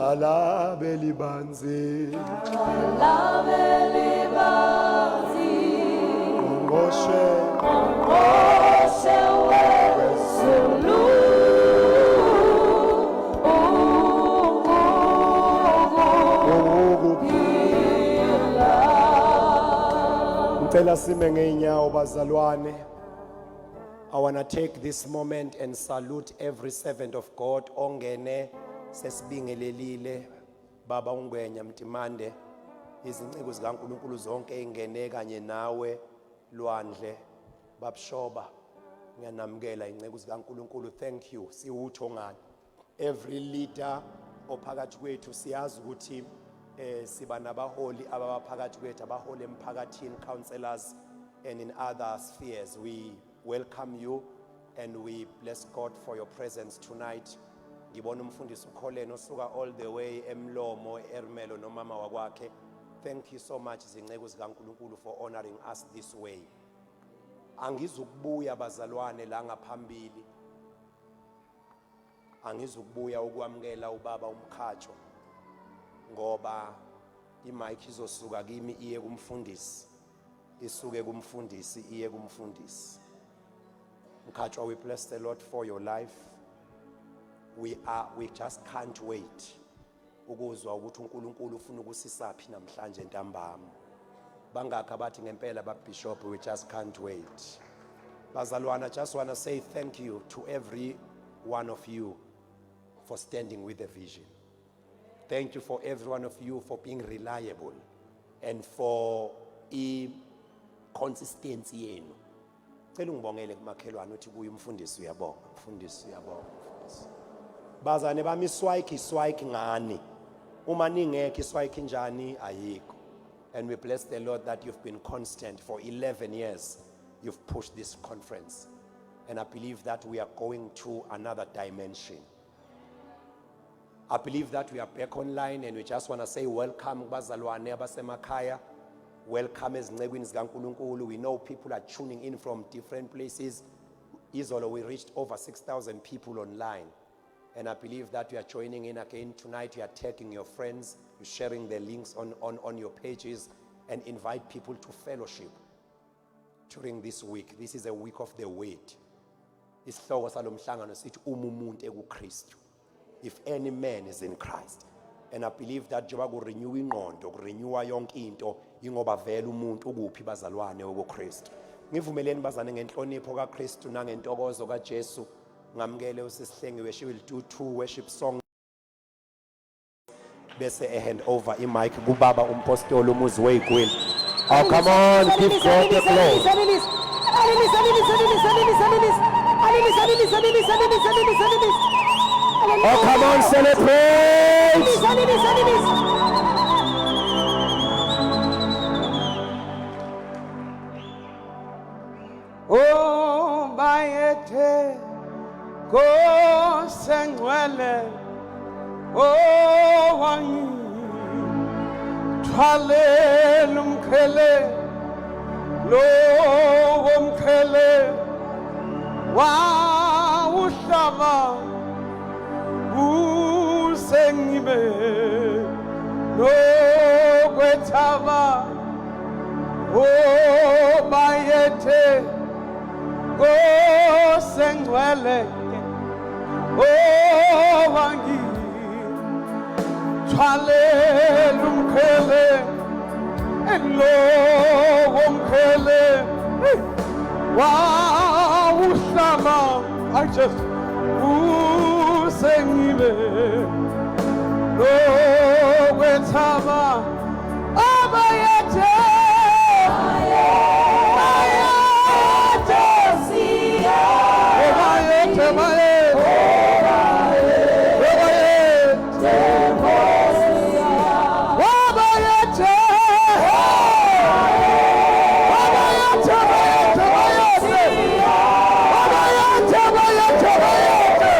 Gxalaba elibanzi. Ngqongqoshe. Ngqongqoshe wezulu Ukuphila. Ngicela sime ngeenyawo bazalwane. I want to take this moment and salute every servant of God ongene sesibingelelile baba uNgwenya Mtimande, izinceku zikaNkulunkulu zonke engene kanye nawe lwandle babshoba, ngiyanamukela inceku zikaNkulunkulu. Thank you. Siwutho ngani every leader ophakathi kwethu, siyazi ukuthi siba nabaholi abaphakathi kwethu, abaholi emphakathini, councillors and in other spheres. We welcome you and we bless God for your presence tonight. Ngibona umfundisi uKholeni osuka all the way eMlomo Ermelo nomama wakwakhe. Thank you so much, zinceku zikaNkulunkulu, for honoring us this way. Angizukubuya bazalwane la ngaphambili, angizukubuya ukwamukela ubaba uMkhatshwa ngoba imic izosuka kimi iye kumfundisi, isuke kumfundisi iye kumfundisi Mkhatshwa. We bless the Lord for your life. We just can't wait ukuzwa ukuthi uNkulunkulu ufuna ukusisaphi namhlanje ntambama. Bangakho abathi ngempela babishop, we just can't wait. Bazalwana, just want to say thank you to every one of you for standing with the vision. Thank you for every one of you for being reliable and for i consistency yenu. Cela ungibongele kumakhelwane, uthi kuye, "Umfundisi uyabonga, umfundisi uyabonga, umfundisi." Bazane bami, iswayikhi iswayikhi ngani uma ningekho, iswayikhi njani ayikho. And we bless the Lord that you've been constant for 11 years. You've pushed this conference and I believe that we are going to another dimension. I believe that we are back online and we just want to say welcome kubazalwane abasemakhaya. Welcome ezincekwini zikaNkulunkulu. We know people are tuning in from different places. Izolo we reached over 6,000 people online. And I believe that you are joining in again tonight. You are tagging your friends, you're sharing the links on your pages and invite people to fellowship during this week. This is a week of the wait. Isihloko salomhlangano sithi uma umuntu ekuKristu. If any man is in Christ. And I believe that njengoba kurenew ingqondo, kurenewa yonke into, ingoba vele umuntu ukuphi bazalwane okuKristu. Ngivumeleni bazane ngenhlonipho kaKristu nangentokozo kaJesu ngamukele usisihlengiwe. She will do two worship songs bese e hand over imic kubaba umpostoli umuzi weyigwili. Oh, come on, give God the glory. Oh, come on, celebrate. Oh bayethe Nkosengcwele, oh wangithwalela umqhele, lowo mqhele wawuhlaba kusengibe nokwethaba. Oh bayethe Nkosengcwele, oh wangithwalela umqhele, lowo mqhele wawuhlaba I just usengibe nokwethaba. Abayethe, bayethe, bayethe, bayethe, bayethe, bayethe, bayethe, bayethe, bayethe, bayethe, bayethe, bayethe.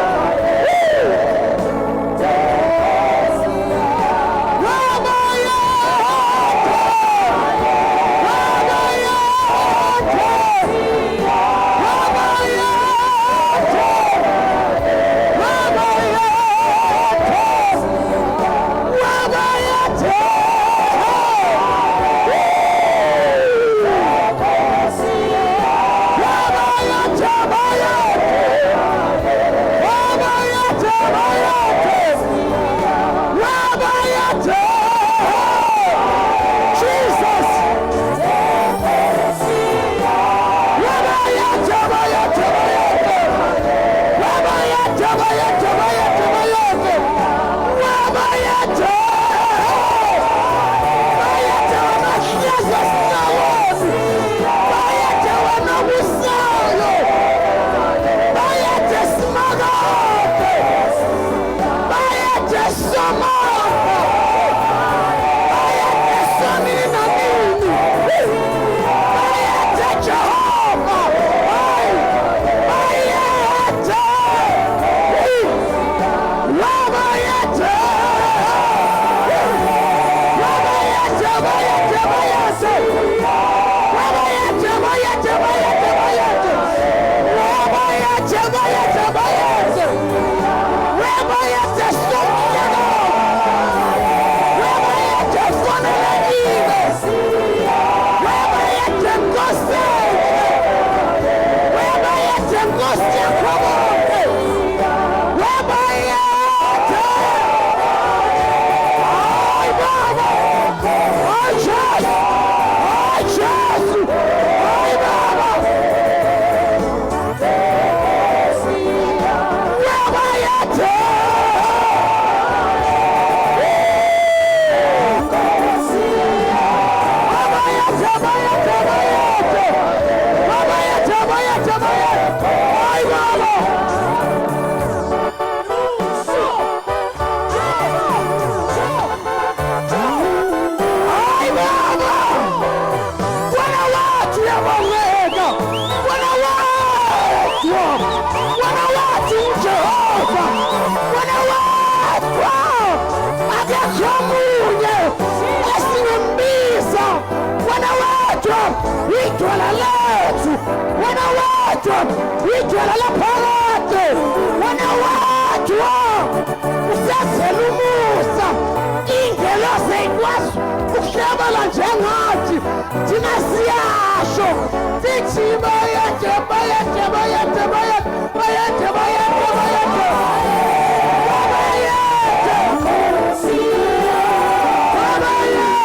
Idwala lethu, wena wedwa, idwala laphakade, wena wedwa usezela umusa. Ingelosi ayikwazi ukuhlabela njengathi, thina siyasho sithi bayede, bayede, bayede, bayede, bayede, bayede, bayede, bayede, bayede, bayede, bayede,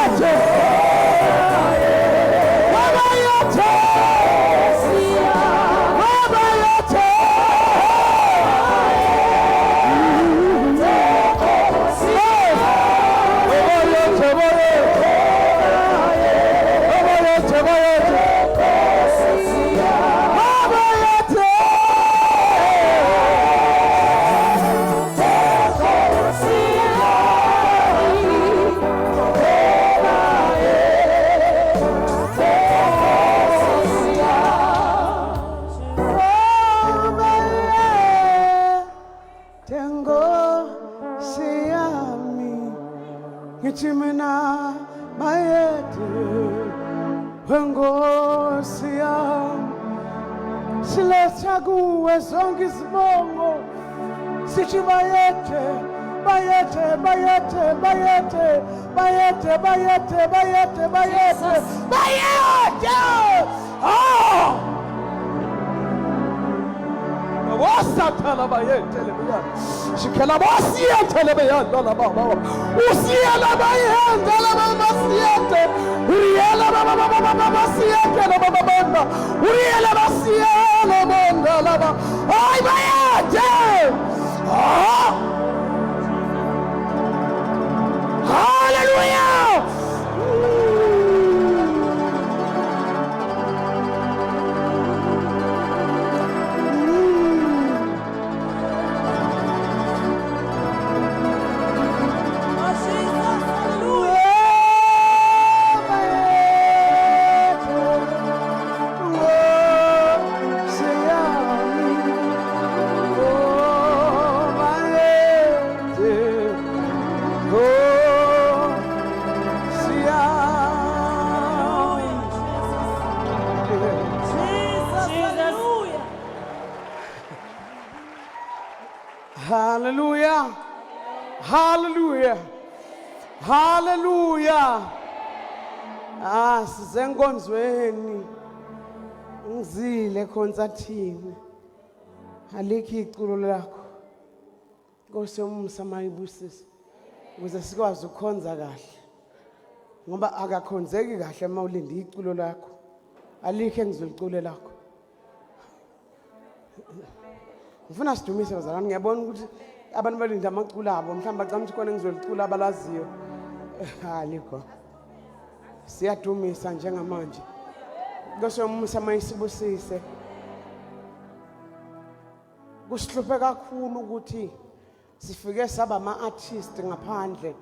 bayede, bayede, Tengo siyami ngithi mina bayede wenkosi yami, siletha kuwe zonke izibongo, sithi bayede, bayede, bayede, bayede, bayede, bayede, bayede, bayede, bayede. Ah, wasathana bayetele beyana shikela basiyethele beyana la baba usiyela bayenda la baba siyete uriyela baba baba baba siyete la baba baba uriyela basiyela bonda la baba ay bayete. Ah, hallelujah. Hallelujah. Hallelujah. Hallelujah. Ah, sizenkonzweni. Ngizile ekhonsathini. Alikho iculo lakho. Nkosi yomusa mayibusise. Ukuze sikwazi ukukhonza kahle. Ngoba akakhonzeki kahle uma ulinde iculo lakho. Alikho engizolicule lakho. Ngifuna sidumise bazalwane, ngiyabona ukuthi abantu balinde amaculo abo, mhlawumbe bacabanga ukuthi khona engizolicula abalaziyo. Alikho. Siyadumisa njengamanje. Nkosi yomusa mayisibusise. Kusihluphe kakhulu ukuthi sifike saba ama-artist ngaphandle,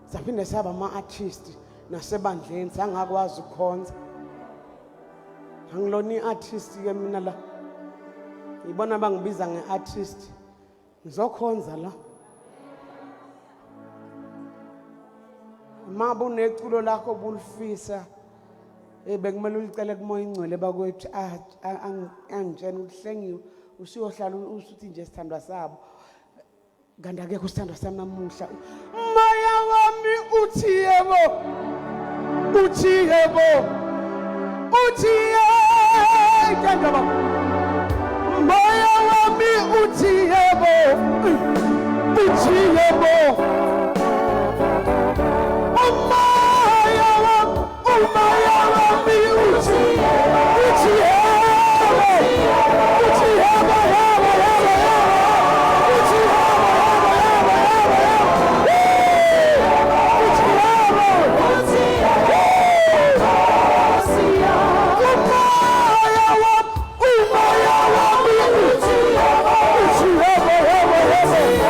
saphinde saba ama-artist nasebandleni, sangakwazi ukukhonza. Angilona i-artist ke mina la. Ngibona bangibiza nge-artist. Ngizokhonza la. Ma buneculo lakho bulifisa, bekumele ulicele kuMoya Ingcwele bakwethu, angitshena ukuthi hlengiwe usuyohlala usuthi nje sithandwa sabo. Kanti akekho isithandwa sami namuhla. Moya wami uthi yebo, uthi yebo, uthi yebo. Moya wami uthi yebo, uthi yebo. Umoya wami, umoya wami uthi yebo, uthi yebo, uthi yebo, yebo, yebo, yebo, uthi yebo, yebo, yebo, yebo, uthi yebo, uthi yebo. Umoya wami, umoya wami uthi yebo, uthi yebo, yebo, yebo.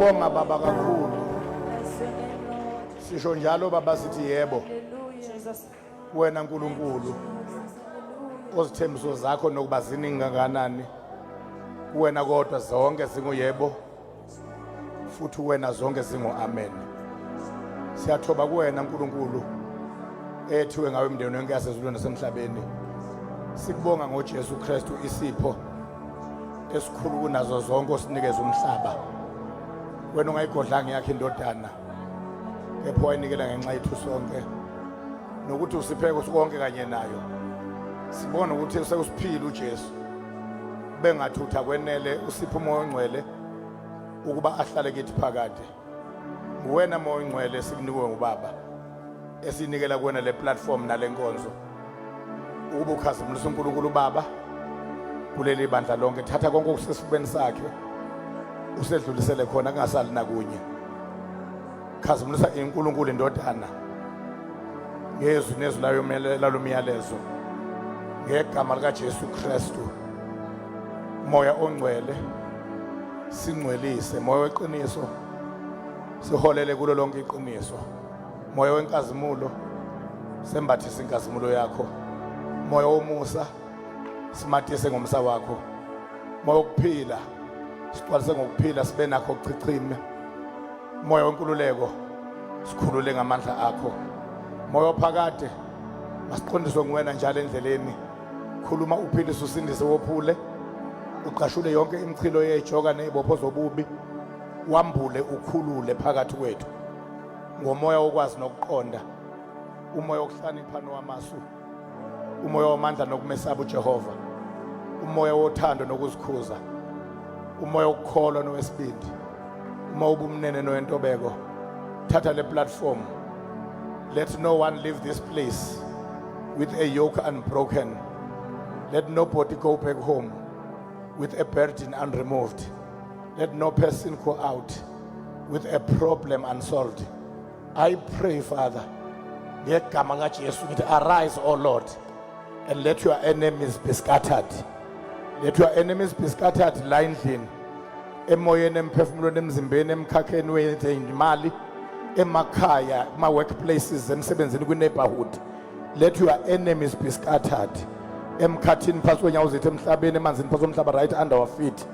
Siyakubonga baba kakhulu. Sisho njalo baba sithi yebo. Wena Nkulunkulu ozithembiso zakho nokuba ziningi kangakanani kuwena kodwa zonke zinguyebo futhi wena zonke zingu-amen. Siyathoba kuwena Nkulunkulu ethiwe ngawe imndeni yonke yasezulwini nasemhlabeni. Sikubonga ngoJesu Kristu isipho esikhulu kunazo zonke osinikeza umhlaba. Wena ungayigodlanga yakhe indodana kepha wayinikela ngenxa yethu sonke nokuthi usipheke konke kanye nayo. Sibona ukuthi sekusiphile uJesu bengathutha kwenele usiphe umoya ongcwele ukuba ahlale kithi phakade. Nguwena moya ongcwele esikunikwe ngubaba esinikela kuwena le platform nalenkonzo ukuba ukhazimulisa uNkulunkulu ubaba kuleli bandla lonke. Thatha konke okusesifubeni sakhe usedlulisele khona kungasali nakunye. Khazimulisa iNkulunkulu indodana ngezwi nezwi layo lalomyalezo ngegama likaJesu Kristu. Moya ongcwele singcwelise, moya weqiniso siholele kulo lonke iqiniso, moya wenkazimulo sembathise inkazimulo yakho, moya womusa simatise ngomsa wakho, moya wokuphila sigcwalise ngokuphila sibe nakho kuchichime, moya wenkululeko sikhulule ngamandla akho, moya ophakade masiqondiswe nguwena njalo endleleni. Khuluma uphilise usindise wophule uqashule yonke imichilo yejoka nezibopho zobubi, wambule ukhulule phakathi kwethu ngomoya wokwazi nokuqonda, umoya wokuhlakanipha nowamasu, umoya wamandla nokumesaba uJehova, umoya wothando nokuzikhuza, umoya wokukholwa nowesibindi, umoya wobumnene nowentobeko. Thatha le platform. Let no one leave this place with a yoke unbroken. Let nobody go back home with a burden unremoved. Let no person go out with a problem unsolved. I pray, Father, ngegama kaJesu ngithi arise, O Lord, and let your enemies be scattered. Let your enemies be scattered la endlini, emoyeni, emphefumulweni, emzimbeni, emkhakheni wezimali, emakhaya, kuma workplaces, emsebenzini, kwi neighborhood. Let your enemies be scattered. Emkhathini phansi kwenyawo zethu, emhlabeni, emanzini phansi komhlaba, right under our feet.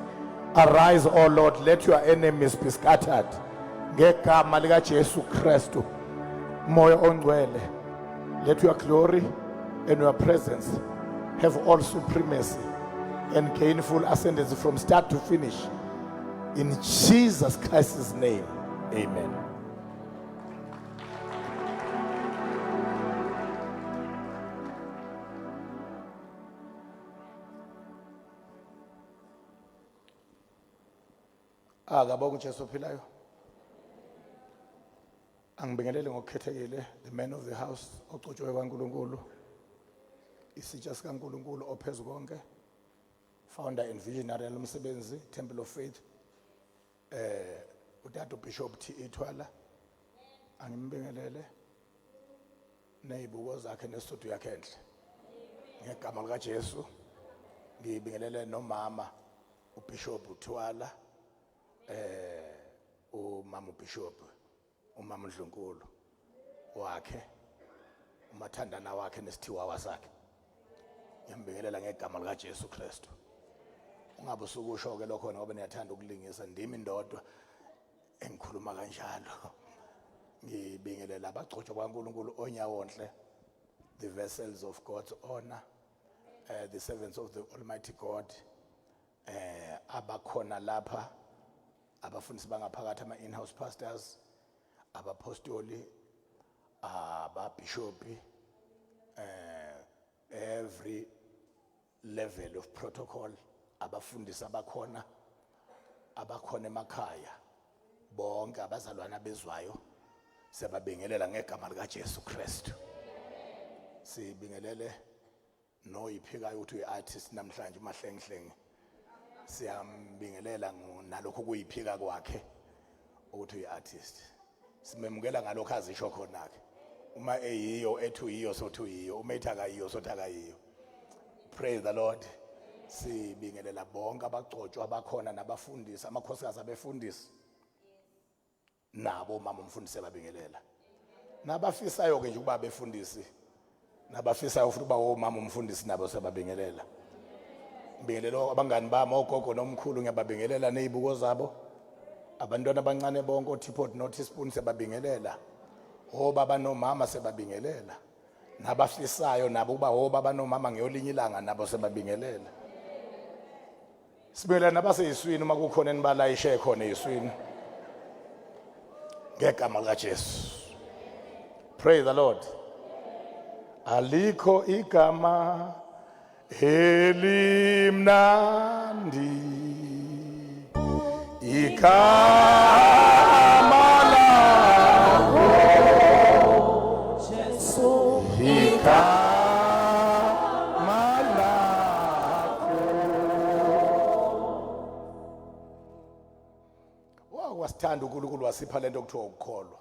Arise, O Lord, let your enemies be scattered. Ngegama lika Jesu Kristu. Moya ongcwele, let your glory and your presence have all supremacy and gain full ascendancy from start to finish. In Jesus Christ's name, amen. Akabonge uJesu ophilayo. Angibingelele ngokukhethekile the man of the house ogcotshwe kaNkuluNkulu, isitsha sikaNkuluNkulu ophezu konke, founder and visionary yalomsebenzi, Temple of Faith, utata uBishop T.E. Thwala. Angimbingelele nezibuko zakhe nesudu yakhe enhle ngegama likaJesu. Ngibingelele nomama uBishop Thwala, umama uBishop, umama uNdlunkulu wakhe, umathandana wakhe nesithiwawa sakhe. Ngiyambingelela ngegama likaJesu Kristu. Ungabe usukusho ke lokho ngoba niyathanda ukulingisa, ndimi ndodwa engikhuluma kanjalo. Ngibingelela abagcotshwa kaNkulunkulu onyawonhle, the vessels of God's honor, the servants of the Almighty God, abakhona lapha, abafundisi bangaphakathi, ama in-house pastors, abapostoli, ababishopi, every level of protocol, abafundisi abakhona, abakhona emakhaya, bonke abazalwana abezwayo, siyababingelela ngegama lika Jesu Kristu. Sibingelele noyiphikayo ukuthi uyi-artist namhlanje uMahlengihlenge, siyambingelela nalokho kuyiphika kwakhe ukuthi uyi-artist. Simemukela ngalokho azisho khona-ke. Uma eyiyo ethi uyiyo, sothi uyiyo, uma ethi akayiyo, sothi akayiyo. Praise the Lord. Sibingelela bonke abagcotshwa abakhona nabafundisi, amakhosikazi abefundisi. Nabo mama umfundisi ebabingelela. Nabafisayo ke nje ukuba befundisi, nabafisayo futhi ukuba omama umfundisi nabo siyababingelela. Ngibingelela abangani bami ogogo nomkhulu ngiyababingelela nezibuko zabo. Abantwana abancane bonke oteapot no teaspoon siyababingelela. Obaba nomama siyababingelela. Nabafisayo nabo ukuba obaba nomama ngeyolinye ilanga nabo siyababingelela. Sibingelela nabaseyiswini uma kukhona enibalayishe khona eyiswini. Ngegama likaJesu. Praise the Lord. Alikho igama elimnandi igama lakho Jesu igama lakho. Wasithanda uNkulunkulu wasipha lento okuthiwa ukukholwa.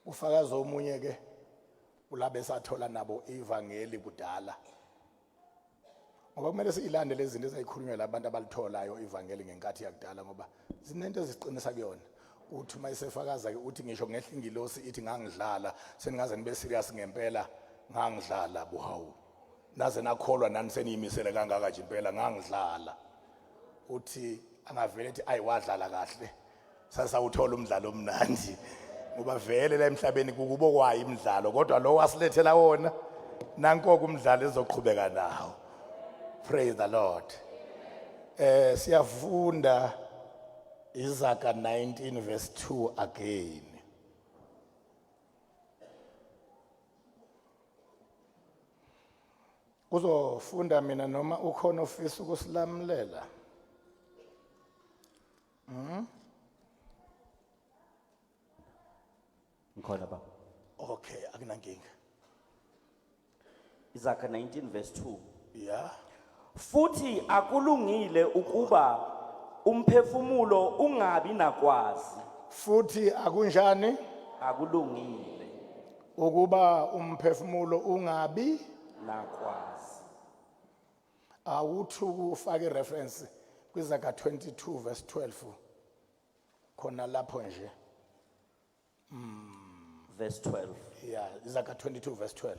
Ufakazi omunye ke ulabe sathola nabo ivangeli kudala. Ngoba kumele siyilande lezi zinto ezayikhulunywa labantu abalitholayo ivangeli ngenkathi yakudala ngoba zinento eziqinisa kuyona. Uthi uma esefakaza ke uthi ngisho ngehla ingilosi ithi ngangidlala seningaze nibe serious ngempela ngangidlala buhawu. Naze nakholwa nani seniyimisele kangaka nje impela ngangidlala. Uthi angavele ethi ayi wadlala kahle. Sasawuthola umdlalo omnandi ngoba vele la emhlabeni kukubo kwayo imidlalo kodwa lo wasilethela wona nanko umdlalo ezoqhubeka nawo. Praise the Lord. Siyafunda Izaga 19 verse 2 again. Kuzofunda mina noma ukhona ofisa ukusilamulela. Ngikhona baba. Okay, akunankinga. Izaga 19 verse 2. Yeah. Futhi akulungile ukuba umphefumulo ungabi nakwazi. Futhi akunjani Akulungile ukuba umphefumulo ungabi nakwazi. Awuthi ufake ireference kwiZaga 22 verse 12 khona lapho nje. Verse 12. Yeah, Izaga 22 verse 12.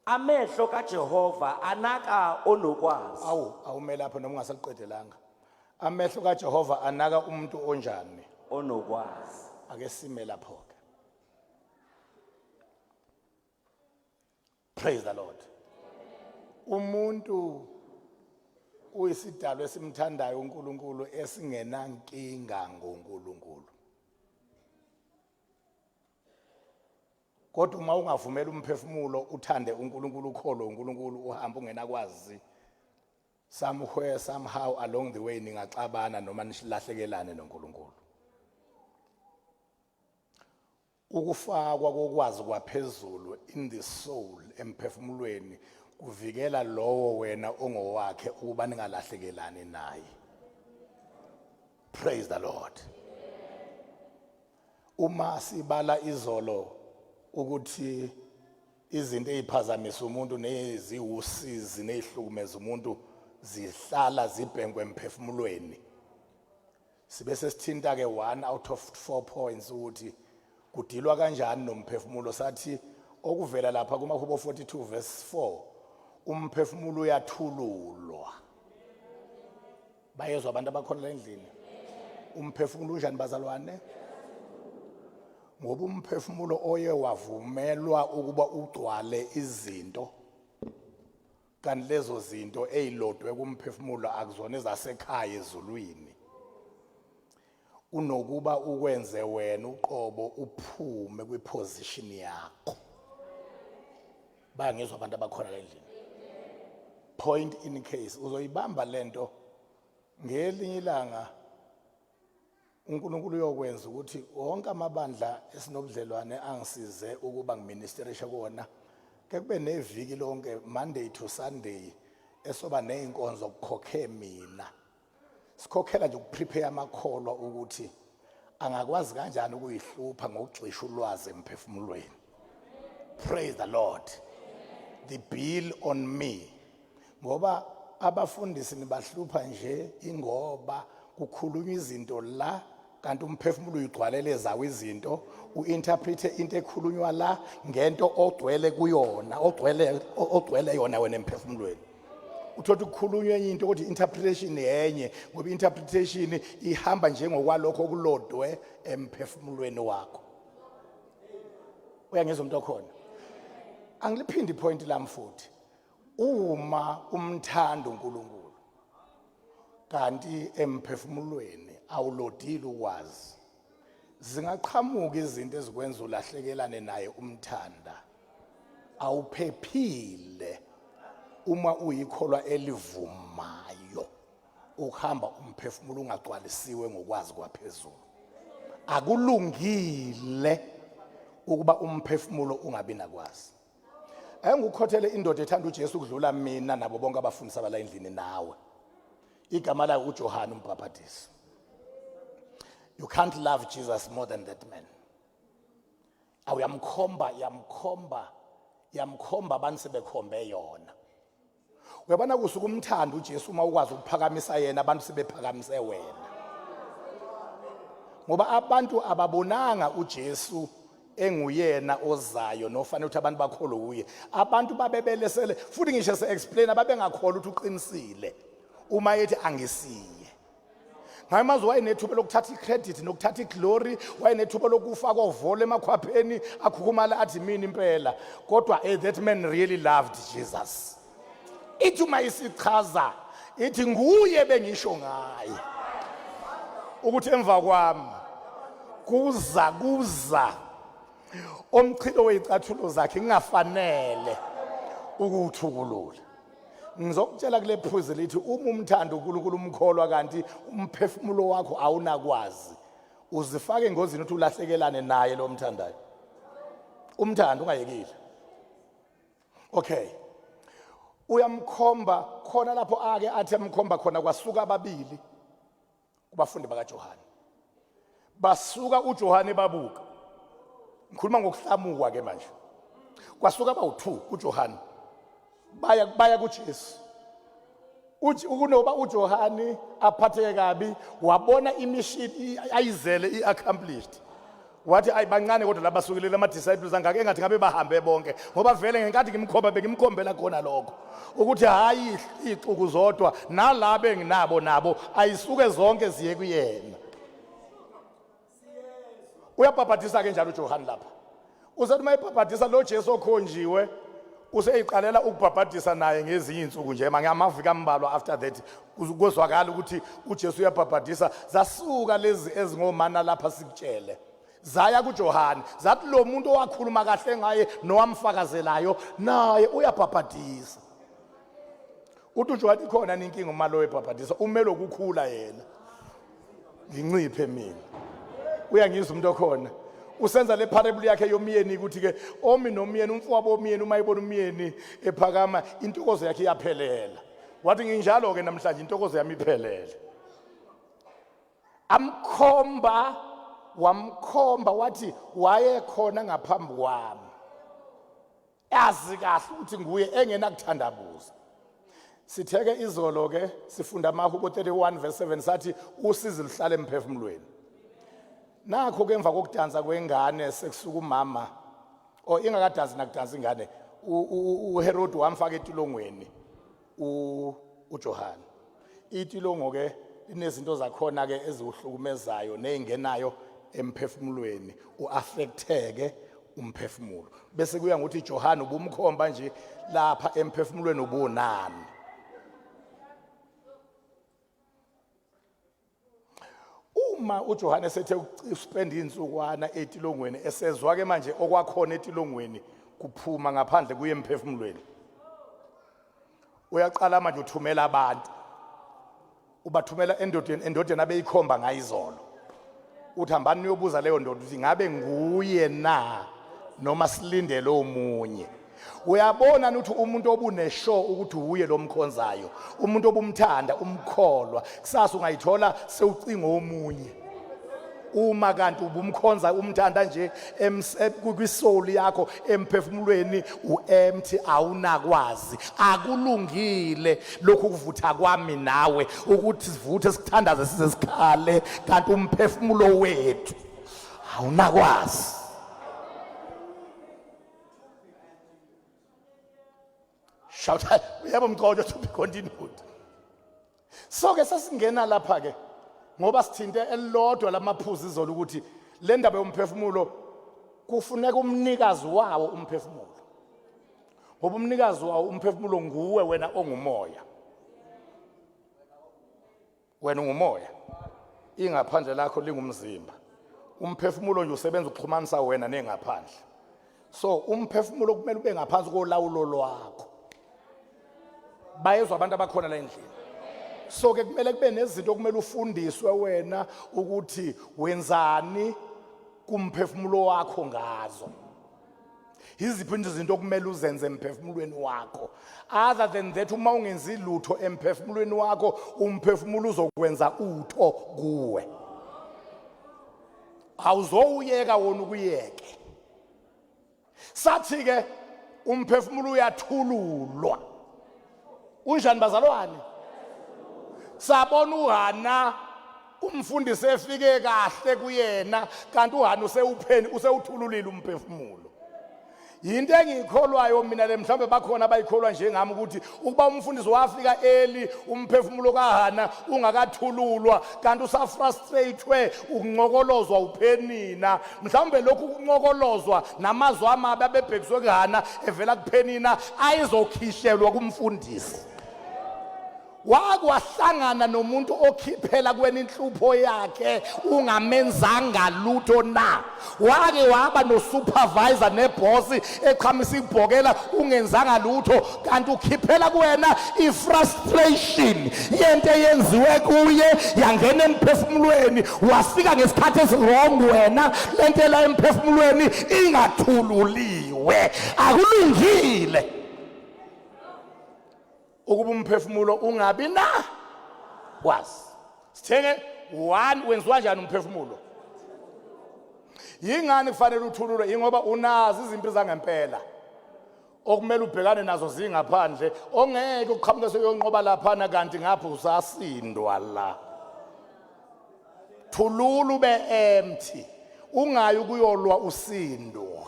Amehlo kaJehova anaka onokwazi. Awu, awume lapho noma ungasaliqedelanga. Amehlo kaJehova anaka umuntu onjani? Onokwazi. Ake sime lapho ke. Praise the Lord. Umuntu uyisidalwa esimthandayo uNkulunkulu esingenankinga ngoNkulunkulu. Kodwa uma ungavumela umphefumulo uthande uNkulunkulu ukholwe uNkulunkulu uhambe ungenakwazi somewhere somehow along the way ningaxabana noma nilahlekelane noNkulunkulu. Ukufakwa kokwazi kwaphezulu in the soul emphefumulweni kuvikela lowo wena ongowakhe ukuba ningalahlekelani naye. Praise the Lord. Uma sibala izolo ukuthi izinto eziphazamisa umuntu neziwusizi nezihlukumeza umuntu zihlala zibhenkwe emphefumulweni, sibe sesithinta ke 1 out of 4 points ukuthi kudilwa kanjani nomphefumulo. Sathi okuvela lapha kumahubo 42 verse 4, umphefumulo uyathululwa. Bayezwa abantu abakhona la endlini? Umphefumulo unjani bazalwane? Ngoba umphefumulo oye wavumelwa ukuba ugcwale izinto, kanti lezo zinto ezilodwe kumphefumulo akuzona ezasekhaya ezulwini, unokuba ukwenze wena uqobo uphume kwiposition yakho. Bayangizwa abantu abakhona la endlini? Point in case uzoyibamba lento ngelinye ilanga, uNkulunkulu uyokwenza ukuthi wonke amabandla esinobudlelwane angisize ukuba ngiministerishe kuwona ke kube neviki lonke, Monday to Sunday, esoba nezinkonzo kukhokhe mina, sikhokhela nje ukuprepare amakholwa ukuthi angakwazi kanjani ukuyihlupha ngokugxisha ulwazi emphefumulweni. Praise the Lord. The bill on me, ngoba abafundisi nibahlupha nje ingoba Kukhulunywa izinto la kanti umphefumulo uyigcwalele zawo izinto, uinterprete into ekhulunywa la ngento ogcwele kuyona, ogcwele ogcwele yona wena emphefumulweni. Uthola ukukhulunywa enye into kodwa interpretation yenye, ngoba interpretation ihamba njengokwalokho okulodwe emphefumulweni wakho. Uyangizwa umuntu okhona? Angiliphindi ipoint lami futhi. Uma umthanda uNkulunkulu kanti emphefumulweni awulodile ukwazi, zingaqhamuka izinto ezikwenza ulahlekelane naye umthanda. Awuphephile uma uyikholwa elivumayo ukuhamba umphefumulo ungagcwalisiwe ngokwazi kwaphezulu. Akulungile ukuba umphefumulo ungabi nakwazi. Engikukhothele indoda ethanda uJesu ukudlula mina nabo bonke abafundisi abala endlini nawe. Igama layo uJohane umbhaphatisi. You can't love Jesus more than that man. Awuyamkhomba, yamkhomba, yamkhomba abantu sebekhombe yona. Uyabona kusuka umthanda uJesu uma ukwazi ukuphakamisa yena abantu sebephakamise wena. Ngoba abantu ababonanga uJesu enguyena ozayo nofanele ukuthi abantu bakholwe kuye. Abantu babebelesele futhi ngisho se explain babengakholwa ukuthi uqinisile uma ethi angisiye. Ngayamazi wayenethuba lokuthatha icredit nokuthatha iglory, wayenethuba lokufaka ovolo emakhwapheni akhukhumala athi mina impela. Kodwa hey, that man really loved Jesus. Ithi uma isichaza ithi nguye bengisho ngaye ukuthi emva kwami kuza kuza omchilo wezicathulo zakhe ngingafanele ukuwuthukulula. Ngizokutshela kule phuzu lithi uma umthanda uNkulunkulu umkholwa kanti umphefumulo wakho awunakwazi, uzifake engozini ukuthi ulahlekelane naye lo mthandayo. Umthanda ungayekile. Okay. Uyamkhomba khona lapho ake athi emkhomba khona kwasuka ababili kubafundi bakaJohane. Basuka uJohane babuka. Ngikhuluma ngokuhlamuka ke manje. Kwasuka abawu2 kuJohane. Baya baya kuJesu. Uthi ukunoba uJohane aphatheke kabi wabona imission ayizele iaccomplished. Wathi ayi bancane kodwa labasukile ama disciples angaka engathi ngabe bahambe bonke ngoba vele ngenkathi ngimkhomba bengimkhombela khona lokho ukuthi hayi ixuku zodwa nalabo enginabo nabo ayisuke zonke ziye kuyena. Uyabhabhadisa ke njalo uJohane lapha. Usethi uma ebhabhadisa lo Jesu okhonjiwe useyiqalela ukubhabhadisa naye ngezinye izinsuku nje ngamaviki ambalwa after that kuzwakala ukuthi uJesu uyabhabhadisa. Zasuka lezi ezingomana lapha sikutshele zaya kuJohane zathi lo muntu owakhuluma kahle ngaye nowamfakazelayo naye uyabhabhadisa. Uthi uJohane ikhona inkinga uma lo ebhabhadisa umele ukukhula yena nginciphe mina. Uyangizwa umuntu okhona? Usenza le parable yakhe yomyeni ukuthi ke omi nomyeni umfowabo womyeni uma ebona umyeni ephakama intokozo yakhe iyaphelela. Wathi nginjalo ke namhlanje intokozo yami iphelele. Amkhomba wamkhomba wathi wayekhona ngaphambi kwami. Azi kahle ukuthi nguye engenakuthandabuza. Sitheke izolo ke sifunda amaHubo 31 verse 7 sathi usizi luhlala emphefumulweni. Nakho ke emva kokudansa kwengane sekusuka umama o ingakadansi nakudansa ingane uHerod wamfaka etilongweni uJohane. Itilongo ke linezinto zakhona ke eziwuhlukumezayo nezingenayo emphefumulweni uaffecteke umphefumulo bese kuya ngokuthi Johann ubumkhomba nje lapha emphefumulweni ubunani. Uma uJohane sethe uspend insukwana etilongweni esezwa ke manje okwakhona etilongweni kuphuma ngaphandle kuye emphefumulweni, uyaqala manje uthumela abantu, ubathumela endodeni, endodeni abeyikhomba ngayizolo, uthi hambani niyobuza leyo ndoda ukuthi ngabe nguye na noma silindele omunye. Uyabona ukuthi umuntu obuneshow ukuthi uye lo mkhonzayo, umuntu obumthanda umkholwa, kusasa ungayithola sewucinga omunye. Uma kanti ubumkhonza umthanda nje kwisoul yakho emphefumulweni uempty, awunakwazi. Akulungile lokhu kuvutha kwami nawe ukuthi sivuthe sithandaze size sikhale, kanti umphefumulo wethu awunakwazi. Shout, yebo mqondo, to be continued. So ke sesingena lapha ke ngoba sithinte elilodwa lamaphuzu izolo ukuthi le ndaba yomphefumulo kufuneka umnikazi wawo umphefumulo, ngoba umnikazi wawo umphefumulo nguwe wena ongumoya. Wena ungumoya, ingaphandle lakho lingumzimba. Umphefumulo nje usebenza ukuxhumanisa wena nengaphandle. So umphefumulo kumele ube ngaphansi kolawulo lwakho. Bayezwa abantu abakhona la endlini? So ke kumele kube nezinto okumele ufundiswe wena ukuthi wenzani kumphefumulo wakho ngazo. Yiziphi izinto okumele uzenze emphefumulweni wakho? Other than that, uma ungenzi lutho emphefumulweni wakho, umphefumulo uzokwenza utho kuwe. Awuzowuyeka wona ukuyeke. Sathi ke umphefumulo uyathululwa. Unjani bazalwane? Sabona uHana, umfundisi efike kahle kuyena, kanti uHana usewupheni, usewuthululile umphefumulo. Yinto engiyikholwayo mina le, mhlawumbe bakhona abayikholwa njengami, ukuthi ukuba umfundisi wafika early umphefumulo kaHana ungakathululwa, kanti usafrustratewe ukuncokolozwa uPhenina. Mhlawumbe lokhu kuncokolozwa namazwi amabi abebhekiswe kuHana evela kuPhenina ayezokhishelwa kumfundisi. Wakwahlangana nomuntu okhiphela kuwena inhlupho yakhe ungamenzanga lutho na? Wake waba no-supervisor nebhosi eqhamisa ibhokela ungenzanga lutho, kanti ukhiphela kuwena i-frustration yento eyenziwe kuye yangena emphefumulweni, wafika ngesikhathi esiwrong wena, lento ela emphefumulweni ingathululiwe. Akulungile ukuba umphefumulo ungabi na kwazi. Sithenge one, wenziwa njani umphefumulo? Yingani kufanele uthululwe? Ingoba unazo izimpi zangempela okumele ubhekane nazo zingaphandle, ongeke uqhamuke seyonqoba laphana kanti ngapha usasindwa la. Thulula ube empty, ungayi ukuyolwa usindwa.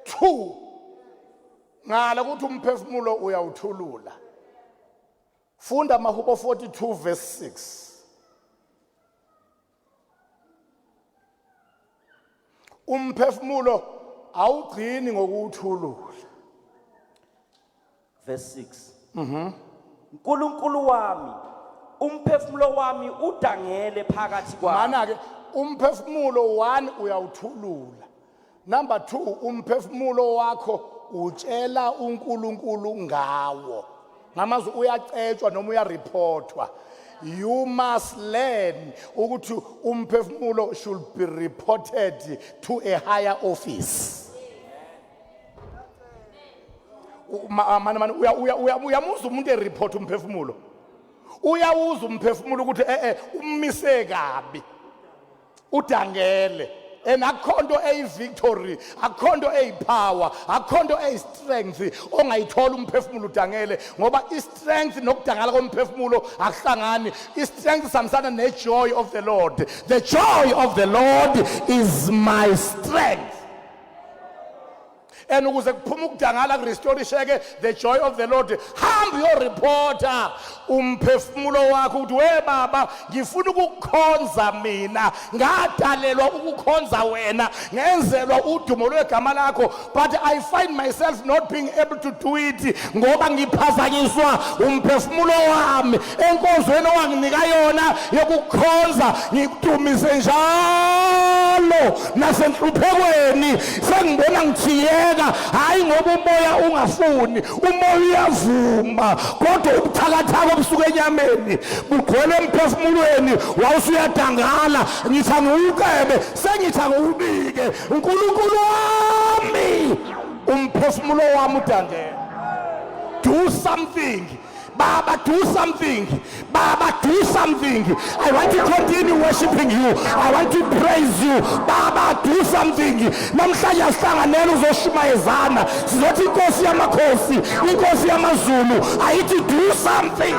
Two, ngala ukuthi umphefumulo uyawuthulula. Funda Amahubo 42 verse 6. Umphefumulo awugcini ngokuwuthulula. Verse 6. Nkulunkulu wami, umphefumulo wami udangele phakathi kwami. Mana ke, umphefumulo 1 uyawuthulula. Number 2, umphefumulo wakho utshela uNkulunkulu ngawo. Ngamazwi uyacetshwa noma uyareportwa. You must learn ukuthi umphefumulo should be reported to a higher office. Mane mane uyamuzwa umuntu ereport umphefumulo. Uyawuza umphefumulo ukuthi ummise kabi. Udangele. And akukho nto eyi-victory, akukho nto eyi-power, akukho nto eyi-strength ongayithola umphefumulo udangele, ngoba i-strength nokudangala komphefumulo akuhlangani. I-strength sihambisana ne-joy of the Lord. The joy of the Lord is my strength. And ukuze kuphume ukudangala kurestorisheke the joy of the Lord, hamba uyoreporta umphefumulo wakho ukuthi we baba, ngifuna ukukukhonza mina, ngadalelwa ukukhonza wena, ngenzelwa udumo lwegama lakho, but I find myself not being able to do it ngoba ngiphazanyiswa umphefumulo wami enkonzweni owanginika yona yokukhonza, ngikudumise njalo nasenhluphekweni. Sengibona ngithiyeka, hayi ngoba umoya ungafuni, umoya uyavuma, kodwa ubuthakathaka obusuka enyameni bugcwele emphefumulweni, wawusuyadangala. Ngithi angiwucebe, sengithi angiwubike, uNkulunkulu wami, umphefumulo wami udangele. Do something. Baba, do something. Baba, do something. I want to continue worshiping you. I want to praise you. Baba, do something. Namhlanje asihlanganele uzoshumayezana. Sizothi inkosi yamakhosi, inkosi yamazulu, ayithi do something.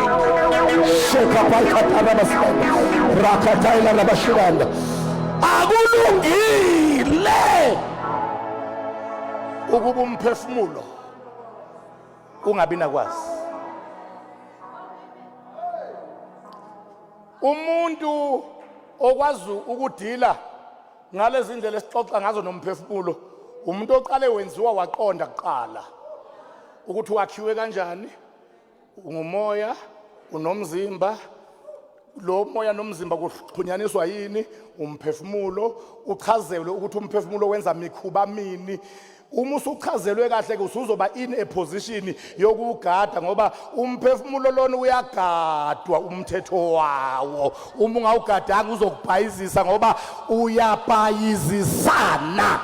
Shekapayikhatarabasanda. Rakatayila rabashiranda. Akulungile ukuba umphefumulo ungabi nakwazi. Umuntu okwazi ukudila ngalezi ndlela esixoxa ngazo nomphefumulo umuntu oqale wenziwa waqonda kuqala ukuthi wakhiwe kanjani ungumoya unomzimba lo moya nomzimba kuxhunyaniswa yini umphefumulo uchazelwe ukuthi umphefumulo wenza mikhuba mini uma usuchazelwe kahle ke usuzoba in a position yokugada ngoba umphefumulo lona uyagadwa umthetho wawo uma ungawugadanga uzokubhayizisa ngoba uyabhayizisana.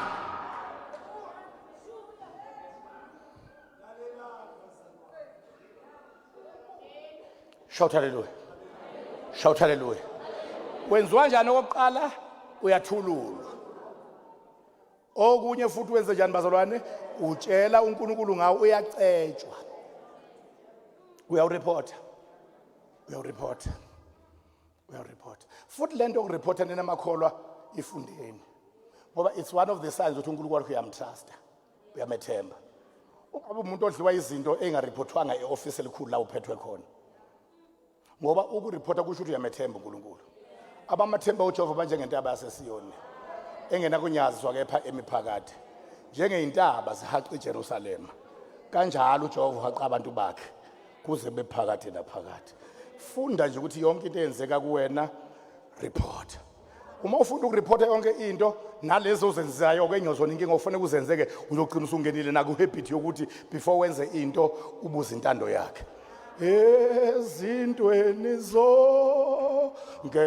Shout hallelujah. Shout hallelujah. Wenziwa njani okokuqala? Uyathululwa. Okunye futhi wenze njani bazalwane? Utshela uNkulunkulu ngawo uyacetshwa. Uyawureporta. Uyawureporta. Uyawureporta. Futhi lento yokureporta nina makholwa ifundeni. Ngoba it's one of the signs ukuthi uNkulunkulu wakho uyamtrusta. Uyamethemba. Ungabe umuntu odliwa izinto engareportwanga eoffice elikhulu la uphethwe khona. Ngoba ukureporta kusho ukuthi uyamethemba uNkulunkulu. Abamathemba uJehova banjengentaba yaseSiyoni engenakunyaziswa kepha emiphakathi. Njengeyintaba zihaqa iJerusalema. Kanjalo uJehova uhaqa abantu bakhe kuze bephakade naphakade. Funda nje ukuthi yonke into eyenzeka kuwena report. Uma ufunda ukureporta yonke into nalezi ozenzayo ke ngiyozona inkinga ofanele uzenzeke uzogcina usungenile naku habit yokuthi before wenze into ubuze intando yakhe. Ezintweni zonke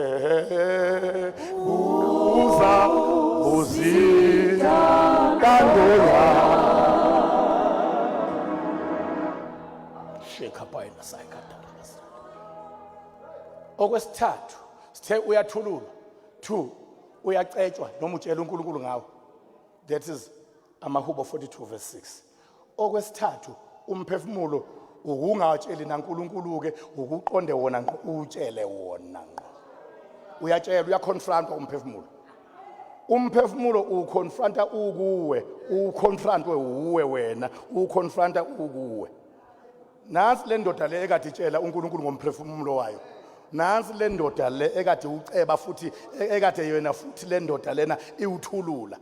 buza buzintando yakhe. Shekapayina sayikadala. Okwesithathu sithe uyathululwa. 2 uyacetshwa noma utshela uNkulunkulu ngawo. That is amahubo 42 verse 6. Okwesithathu umphefumulo ukungatsheli naNkulunkulu ke ukuqonde wona ngqo utshele wona ngqo. Uyatshela uyaconfronta umphefumulo. Umphefumulo uconfronta ukuwe, uconfrontwe uwe wena, uconfronta ukuwe. Nansi le ndoda le ekade itshela uNkulunkulu ngomphefumulo wayo. Nansi le ndoda le ekade uceba futhi ekade yona futhi le ndoda lena iwuthulula.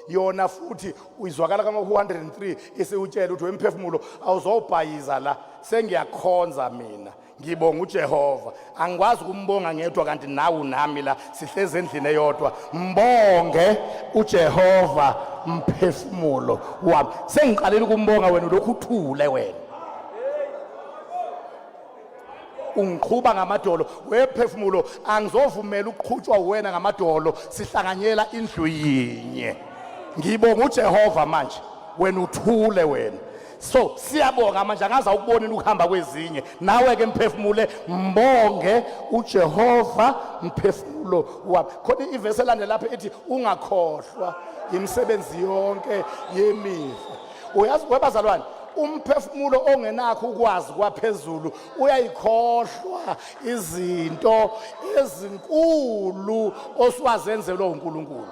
Yona futhi uyizwakala kama 103 isiwutshela ukuthi wemphefumulo awuzobhayiza la sengiyakhonza mina ngibonga uJehova angikwazi ukumbonga ngedwa kanti nawe unami la sihlezi endlini eyodwa mbonge uJehova mphefumulo wami sengiqalile ukumbonga wena lokhu uthule wena ungiqhuba ngamadolo wephefumulo angizovumela ukuqhutshwa uwena ngamadolo sihlanganyela indlu yinye ngibonga uJehova manje wena uthule wena so siyabonga manje angaze awukubonile ukuhamba kwezinye nawe ke mphefumule mbonge uJehova mphefumulo wami khona ivesi elandela lapha ethi ungakhohlwa imisebenzi yonke yemiva uyazi webazalwane umphefumulo ongenakho ukwazi kwaphezulu uyayikhohlwa izinto ezinkulu osuwazenzelwe uNkulunkulu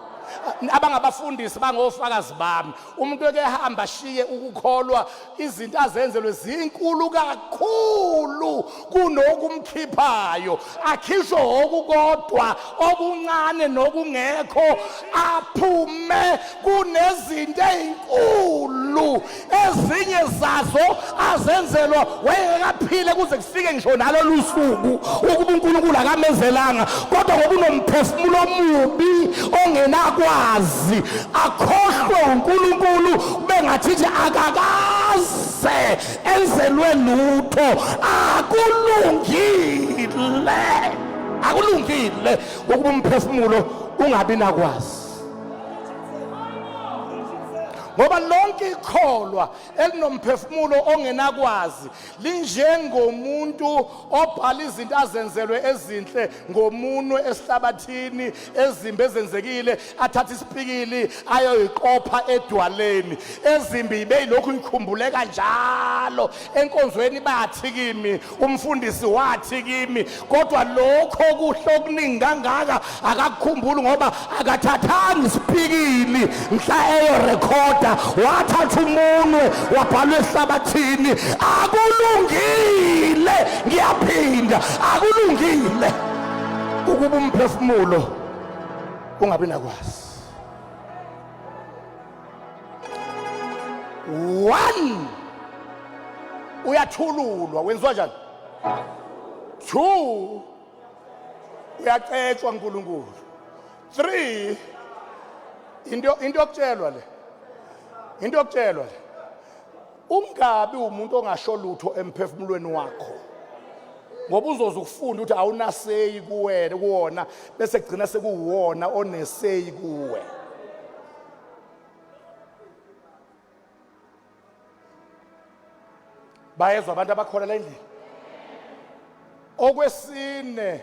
abangabafundisi bangofakazi bami umuntu eke hamba ashiye ukukholwa izinto azenzelwe zinkulu kakhulu kunokumkhiphayo akhishwe okukodwa okuncane nokungekho aphume kunezinto ezinkulu ezinye zazo azenzelwa wayengekaphile kuze kufike ngisho nalolu suku ukuba uNkulunkulu akamenzelanga kodwa ngoba unomphefumulo omubi ongenakwazi akhohlwe uNkulunkulu kube ngathi nje akakaze enzelwe lutho akulungile akulungile ukuba umphefumulo ungabi nakwazi. Ngoba lonke ikholwa elinomphefumulo ongenakwazi linjengomuntu obhala izinto azenzelwe ezinhle ngomunwe esihlabathini ezimbi ezenzekile athatha isipikili ayoyiqopha edwaleni ezimbi ibe yilokhu ikhumbuleka njalo enkonzweni bathi kimi umfundisi wathi kimi kodwa lokho kuhle okuningi kangaka akakukhumbuli ngoba akathathanga isipikili mhla eyorekhoda wathatha umunwe wabhalwa ehlabathini akulungile ngiyaphinda akulungile ukuba umphefumulo ungabi nakwazi one uyathululwa wenziwa njani two uyacetshwa uNkulunkulu 3 into into yokutshelwa le into yokutshelwa le ungabi umuntu ongasho lutho emphefumulweni wakho ngoba uzoze ukufunda ukuthi awunaseyi kuwena kuwona bese kugcina sekuwona oneseyi kuwe Bayezwa abantu abakhona la endlini. Okwesine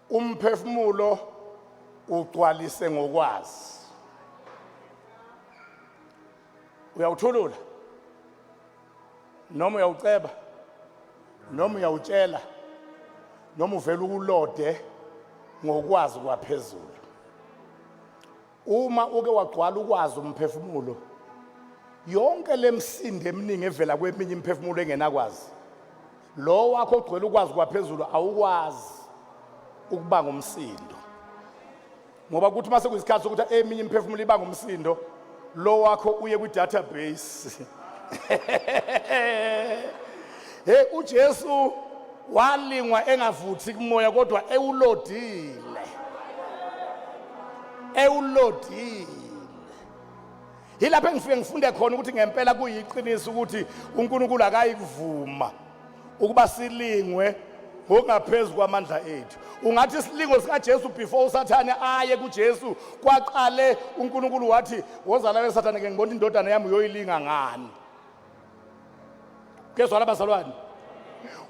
umphefumulo ugcwalise ngokwazi. Uyawuthulula noma uyawuceba noma uyawutshela noma uvela ukulode ngokwazi kwaphezulu. Uma uke wagcwala ukwazi umphefumulo, yonke lemsindo eminingi evela kweminye imiphefumulo engenakwazi, lo wakho ogcwele ukwazi kwaphezulu awukwazi ukubanga umsindo. Ngoba kuthi uma sekuyisikhathi sokuthi eminye imiphefumulo ibanga umsindo, lo wakho uye kwi-database. Hey uJesu walingwa engavuthi kumoya kodwa ewulodile. Ewulodile. Yilapho engifike ngifunde khona ukuthi ngempela kuyiqiniso ukuthi uNkulunkulu akayikuvuma ukuba silingwe ngokungaphezu kwamandla ethu. Ungathi isilingo sikaJesu before uSathane aye kuJesu kwaqale uNkulunkulu wathi woza la Sathane ke ngibona indodana yami uyoyilinga ngani. Kezwala bazalwane.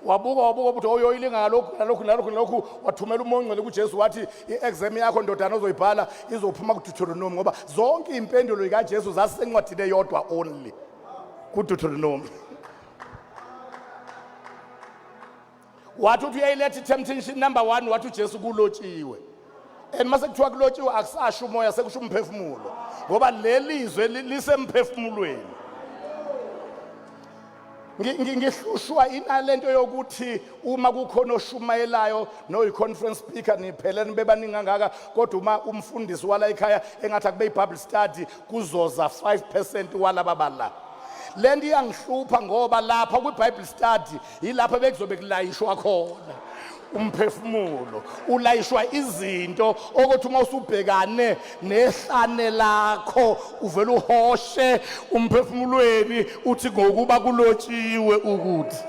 Wabuka wabuka ukuthi oyoyilinga ngalokhu nalokhu nalokhu nalokhu wathumela umoya ongcwele kuJesu wathi i-exam yakho ndodana ozoyibhala izophuma kuDeuteronomy ngoba zonke impendulo zikaJesu zasisencwadini eyodwa only kuDeuteronomy. Wathi uthi uyayiletha i-temptation number 1 wathi uJesu kulotshiwe. And mase kuthiwa kulotshiwe akusasho umoya sekusho umphefumulo ngoba leli zwe lisemphefumulweni. Ngihlushwa inalento yokuthi uma kukhona oshumayelayo noyi-conference speaker niphele nibe baningi kangaka kodwa uma umfundisi wala ekhaya engathi akube i-bible study kuzoza 5% walaba bala le nto iyangihlupha ngoba lapha kwi-bible study yilapho bekuzobe kulayishwa khona umphefumulo ulayishwa izinto okuthi uma usubhekane nehlane lakho uvela uhoshe umphefumulweni uthi ngokuba kulotshiwe ukuthi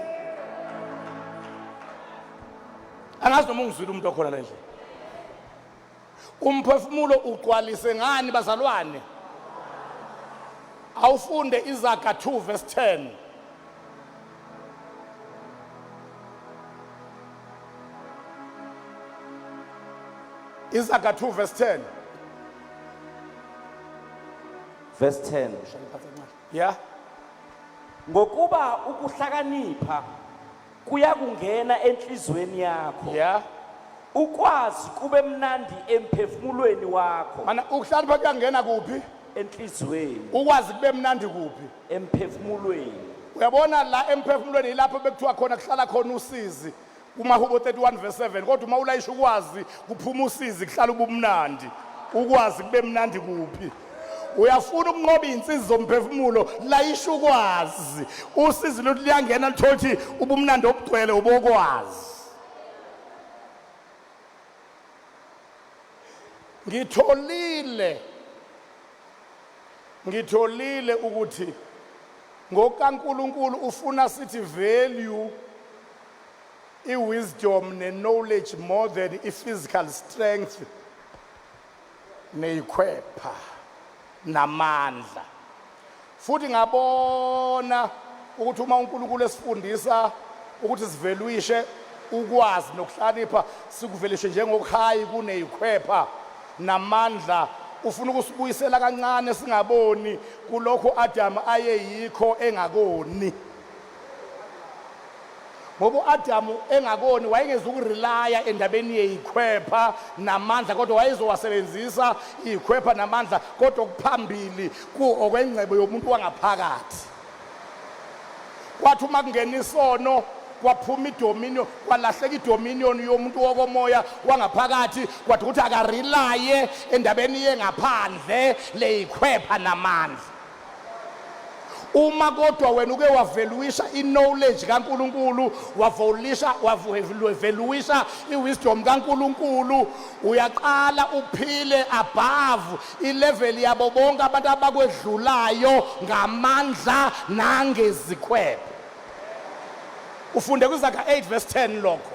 angazi noma ungizwile umuntu okhona la endlini umphefumulo ugcwalise ngani bazalwane awufunde izaga 2 verse 10 Izaga 2 verse 10. Verse 10. Yeah. Ngokuba ukuhlakanipha kuyakungena enhlizweni yakho. Yeah. Ukwazi kube mnandi emphefumulweni wakho. Mana ukuhlakanipha kuyangena kuphi? Enhlizweni. Ukwazi kube mnandi kuphi? Emphefumulweni. Uyabona la emphefumulweni yilapho bekuthiwa khona kuhlala khona usizi. kumahubo 31 verse 7 kodwa uma ulayisha ukwazi kuphuma usizi kuhlala ubumnandi ukwazi kube mnandi kuphi uyafuna ukunqoba iy'nsizi zomphefumulo layisha ukwazi usizi luthi liyangena lithole ukuthi ubumnandi obugcwele ubokwazi ngitholile ngitholile ukuthi ngokaNkuluNkulu ufuna sithi value i-wisdom ne-knowledge more than i-physical strength neyikhwepha namandla. Futhi ngabona ukuthi uma uNkulunkulu esifundisa ukuthi sivelwishe ukwazi nokuhlakanipha sikuvelishe njengokuhayi kuneyikhwepha namandla ufuna ukusibuyisela kancane singaboni kulokho Adam ayeyikho engakoni. Ngoba u-Adamu engakoni wayengezukurelaya endabeni yeyikhwepha namandla kodwa wayezowasebenzisa iyikhwepha namandla kodwa okuphambili okwengcebo yomuntu wangaphakathi. Kwathi uma kungena isono kwaphuma idominion kwalahleka idominion yomuntu wokomoya wangaphakathi kwathi ukuthi akarelaye endabeni yengaphandle leyikhwepha namandla. Uma kodwa wena uke waveluisha i-knowledge kaNkulunkulu, wavulisha waveluisha i-wisdom kaNkulunkulu, uyaqala uphile above i-level yabo bonke abantu abakwedlulayo ngamandla nangezikhwepha. Ufunde kwiZaga 8 verse 10 lokho.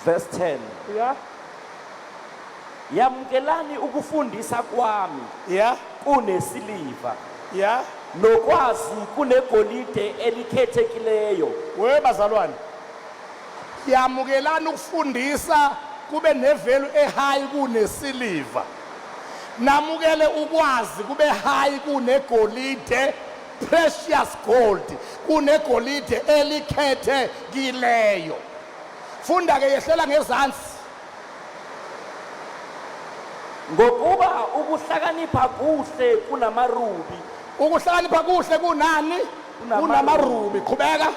Verse 10. Yeah. Yamukelani ukufundisa kwami Yeah. kunesiliva Yeah. nokwazi kunegolide elikhethekileyo. We bazalwane. Yamukelani ukufundisa kube nevalue ehigh kunesiliva. Namukele ukwazi kube high kunegolide precious gold kunegolide elikhethekileyo. Funda ke yehlela ngezansi. Ngokuba ukuhlakanipha kuhle kunamarubi. Ukuhlakanipha kuhle kunani? Kunamarubi. Qhubeka.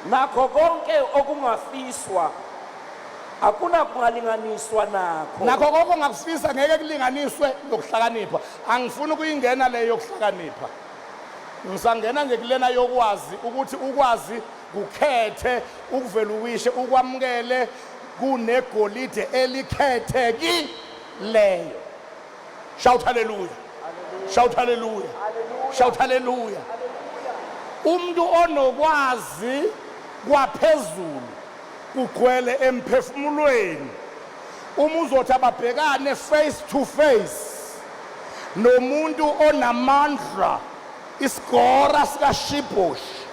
Nakho konke okungafiswa akunakungalinganiswa nakho. Nakho konke ongakufisa ngeke kulinganiswe nokuhlakanipha. Angifuni ukuyingena leyo yokuhlakanipha. Ngisangena nje kulena yokwazi ukuthi ukwazi Kukhethe ukuveluwishe ukwamukele kunegolide elikhethekileyo. Shout hallelujah. Shout hallelujah. Shout hallelujah. Umuntu onokwazi kwaphezulu kugcwele emphefumulweni. Uma uzothi ababhekane face to face nomuntu onamandla isigora sikaShibhoshi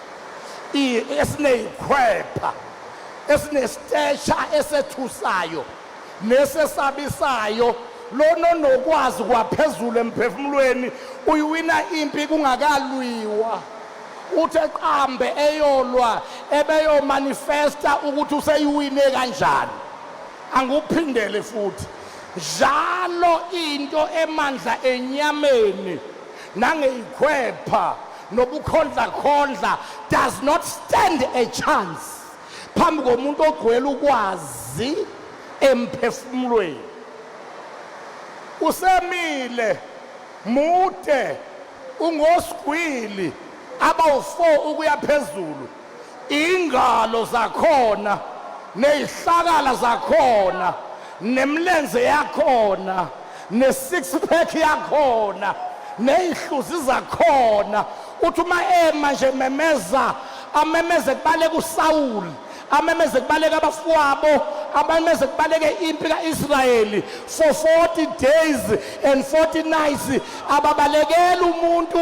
esineyikhwepha esinesitesha esethusayo nesesabisayo lona onokwazi kwaphezulu emphefumulweni uyiwina impi kungakalwiwa uthe qambe eyolwa ebeyomanifesta ukuthi useyiwine kanjani angikuphindele futhi njalo into emandla enyameni nangeyikhwepha nobukhondlakhondla does not stand a chance phambi komuntu ogcwele ukwazi emphefumulweni usemile mude ungosigwili abawu-4 ukuya phezulu ingalo zakhona nezihlakala zakhona nemlenze yakhona ne-six pack yakhona ney'hluzi zakhona uthi uma ema nje memeza amemeze kubaleka uSawuli amemeze kubaleka abafowabo amemeze kubaleke impi ka-Israyeli for 40 days and 40 nights ababalekela umuntu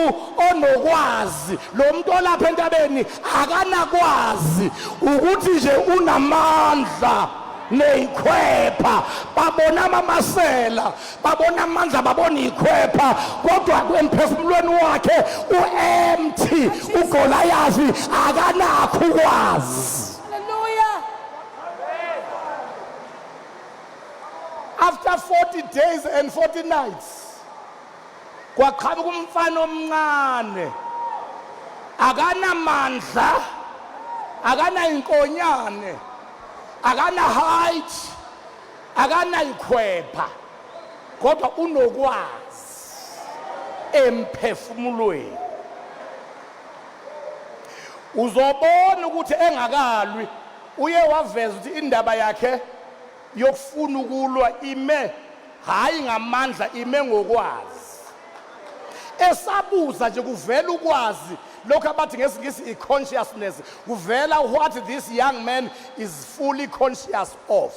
onokwazi lo muntu olapha entabeni akanakwazi ukuthi nje unamandla neyikhwepha babona amamasela babona amandla babona ikhwepha kodwa emphefumulweni wakhe u-empty uGoliath akanakho ukwazi Hallelujah. After 40 days and 40 nights kwaqhamuka umfana omncane akanamandla akanayinkonyane akana height akanayikhwepha kodwa unokwazi emphefumulweni uzobona ukuthi engakalwi uye waveza ukuthi indaba yakhe yokufuna ukulwa ime hayi ngamandla ime ngokwazi esabuza nje kuvela ukwazi lokhu abathi ngesingisi i-consciousness kuvela what this young man is fully conscious of.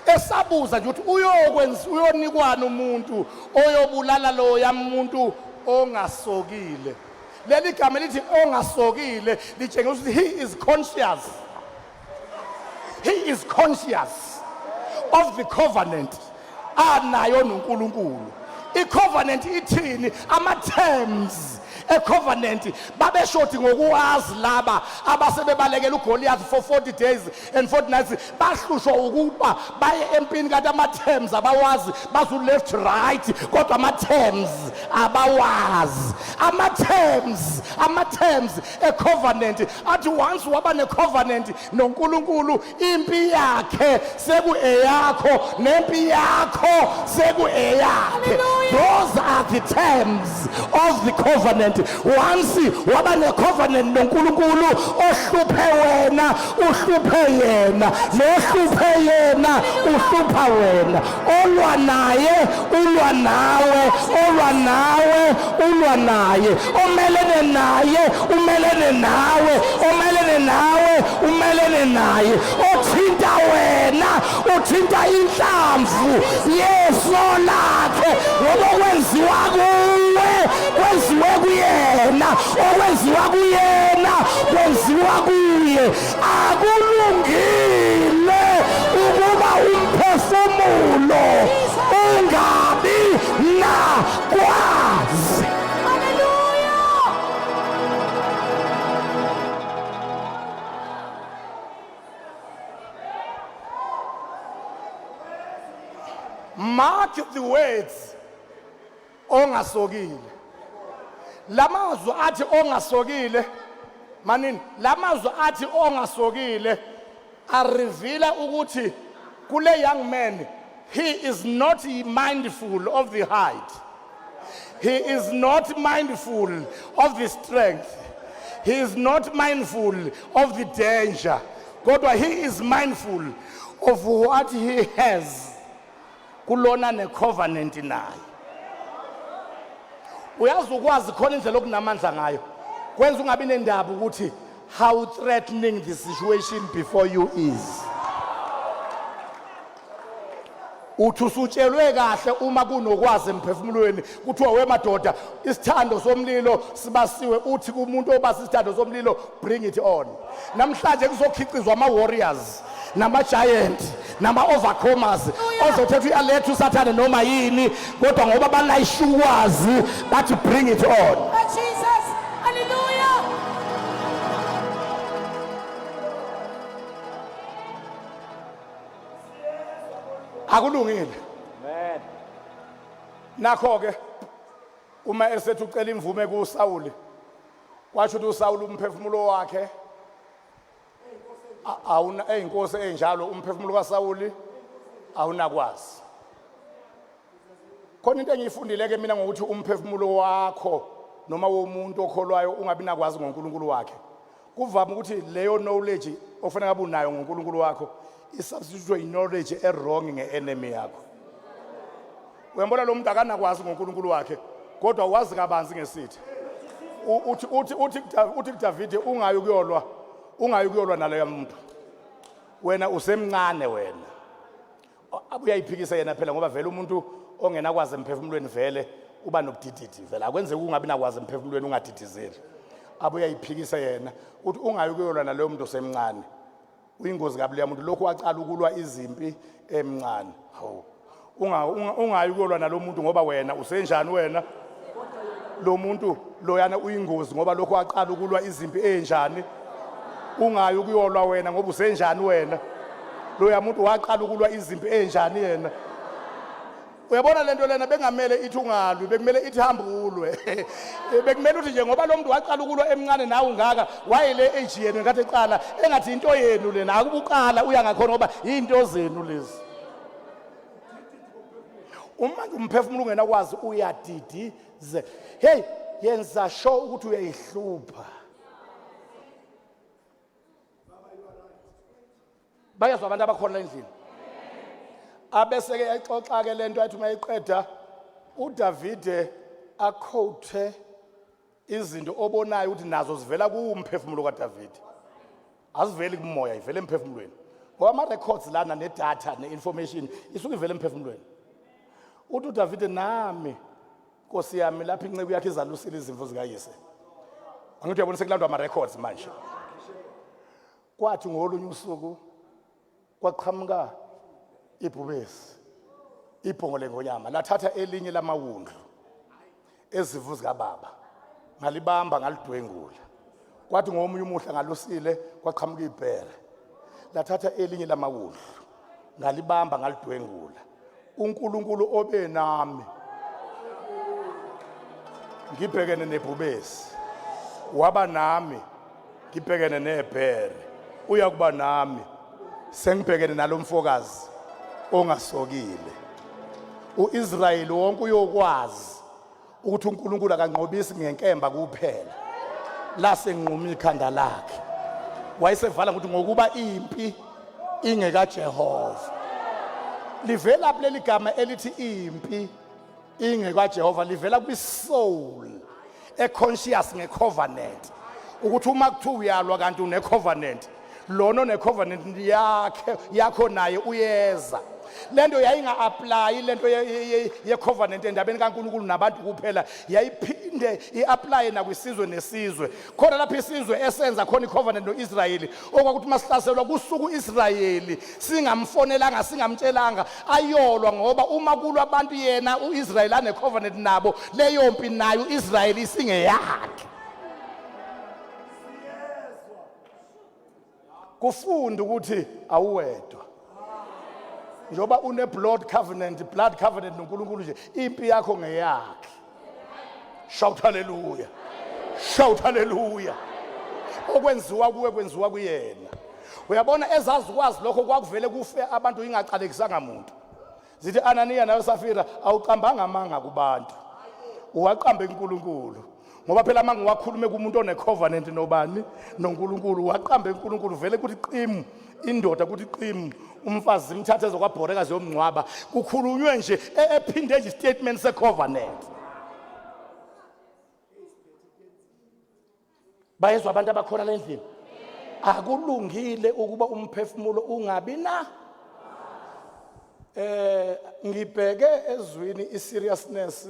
Esabuza nje ukuthi uyokwenza uyonikwana umuntu oyobulala loya muntu ongasokile. Leli gama elithi ongasokile litshengisa ukuthi he is conscious. He is conscious of the covenant anayo noNkulunkulu. I-covenant ithini? Ama-terms e-covenant babeshodi ngokuwazi laba abasebebalekela uGoliath for 40 days and 40 nights bahlushwa ukuba baye empini kanti ama-terms abawazi bazu left right kodwa ama-terms abawazi ama-terms ama-terms e-covenant athi once waba ne-covenant noNkulunkulu impi yakhe sekueyakho nempi yakho sekueyakhe. Those are the terms of the covenant. Once waba ne-covenant noNkulunkulu, ohluphe wena uhluphe yena, nohluphe yena uhlupha wena, olwa naye ulwa nawe, olwa nawe ulwa naye, omelene naye umelene nawe, omelene nawe umelene naye, othinta wena uthinta inhlamvu yeso lakhe, ngoba okwenziwa kuwe kwenziwe kuyena, okwenziwa kuyena kwenziwa kuye. Akulungile ukuba umphefumulo ungabi nakwazi. Mark the words ongasokile. Lamazwi athi ongasokile manini, lamazwi athi ongasokile areveala ukuthi kule young man he is not mindful of the height, he is not mindful of the strength, he is not mindful of the danger, kodwa he is mindful of what he has kulona necovenant naye. Uyazi ukwazi khona indlela okunamandla ngayo kwenza ungabi nendaba ukuthi how threatening the situation before you is. Uthi usutshelwe kahle uma kunokwazi emphefumulweni, kuthiwa we madoda isithando somlilo sibasiwe, uthi kumuntu obasa isithando somlilo, bring it on. Namhlanje kuzokhiqizwa ama-warriors nama-giant nama-overcomers ozothetha uyaletha usathane noma yini, kodwa ngoba balayisha ukwazi bathi bring it on. Oh, Jesus. Hallelujah. Akulungile. Amen. Nakho ke uma esethi ucela imvume kuSawuli, kwasho ukuthi uSawuli umphefumulo wakhe awuna eyinkosi enjalo, umphefumulo kaSawuli awunakwazi. Khona into engiyifundile ke mina ngokuthi umphefumulo wakho noma womuntu okholwayo ungabi nakwazi ngoNkulunkulu wakhe. Kuvama ukuthi leyo knowledge ofanele ngabe unayo ngoNkulunkulu wakho isubstitute knowledge e-wrong nge-enemy yakho. Uyambona lo muntu akanakwazi ngoNkulunkulu wakhe, kodwa wazi kabanzi ngesitha. Uthi uthi uthi uthi kuDavide ungayi ukuyolwa, ungayi ukuyolwa naloya muntu, wena usemncane wena. Uyayiphikisa yena phela, ngoba vele umuntu ongenakwazi emphefumulweni vele uba nobudididi, vele akwenzeki ungabi nakwazi emphefumulweni ungadidizeli. Abuye ayiphikisa yena, uthi ungayi ukuyolwa naloyo muntu osemncane, uyingozi kabi leya muntu, lokhu waqala ukulwa izimpi emncane. Hawu, ungayi ukuyolwa nalo muntu ngoba wena usenjani wena, lo muntu loyana uyingozi ngoba lokhu waqala ukulwa izimpi enjani. Ungayi ukuyolwa wena ngoba usenjani wena, loya muntu waqala ukulwa izimpi enjani yena. Uyabona lento lena bengamele ithi ungalwi, bekumele ithi hamba ulwe. Bekumele uthi nje ngoba lo muntu waqala ukulwa emncane nawe ungaka, wayele age yenu ngathi eqala engathi into yenu lena, akubuqala uya ngakhona ngoba into zenu lezi. Uma umphefumulo ungenakwazi uyadidize. Hey, yenza sure ukuthi uyayihlupha. Bayezwa abantu abakhona endlini. Abese ke exoxa ke lento, athi uma eqeda uDavide akhothe izinto obonayo ukuthi nazo zivela kumphefumulo kaDavide, aziveli kumoya, ivele emphefumulweni. Ngoba ama-records lana ne-data ne-information isuke ivele emphefumulweni. Uthi uDavide nami Nkosi yami lapho inceku yakhe izalusile izimvu zikayise. Angithi uyabona sekulandwa ama-records manje. Kwathi ngolunye usuku kwaqhamuka ibhubesi ibhongo lengonyama lathatha elinye lamawundlu ezimvu zikababa ngalibamba ngalidwengula kwathi ngomunye umuhla ngalusile kwaqhamuka ibhere lathatha elinye lamawundlu ngalibamba ngalidwengula uNkulunkulu obe nami ngibhekene nebhubesi waba nami ngibhekene nebhere uyakuba nami sengibhekene nalomfokazi ongasokile uIsrayeli wonke uyokwazi ukuthi uNkulunkulu akanqobisi ngenkemba kuphela lasenquma ikhanda lakhe wayesevala ukuthi ngokuba impi ingekaJehova livela kuleli gama elithi impi ingekaJehova livela kwi-soul e-conscious nge-covenant ukuthi uma kuthiwa uyalwa kanti une-covenant lona one-covenant yakhe yakho naye uyeza lento yayinga-aplayi lento ye-covenant endabeni kaNkulunkulu nabantu kuphela yayiphinde i-aplaye nakwisizwe nesizwe khona lapho isizwe esenza khona i-covenant no-Israyeli okwakuthi uma sihlaselwa kusuku u-Israyeli singamfonelanga singamtshelanga ayolwa ngoba uma kulwa abantu yena u-Israyeli ane-covenant nabo leyo mpi nayo u-Israyeli isingeyakhe kufunda ukuthi awuwedwa njengoba une blood covenant blood covenant noNkulunkulu nje impi yakho ngeyakhe shout hallelujah shout hallelujah okwenziwa kuwe kwenziwa kuyena uyabona ezazikwazi lokho kwakuvele kufe abantu ingaqalekisanga muntu zithi Ananiya nawe Safira awuqambanga amanga kubantu uwaqambe kuNkulunkulu ngoba phela amanga uwakhulume kumuntu onecovenant nobani noNkulunkulu waqambe uNkulunkulu vele kuthi qimu indoda kuthi qimu umfazi imthathe ezokwabhoreka ziyomngcwaba kukhulunywe nje e-, ephinde nje statement secovenant bayezwa abantu abakhona le ndlini akulungile ukuba umphefumulo ungabi na eh ngibheke ezwini iseriousness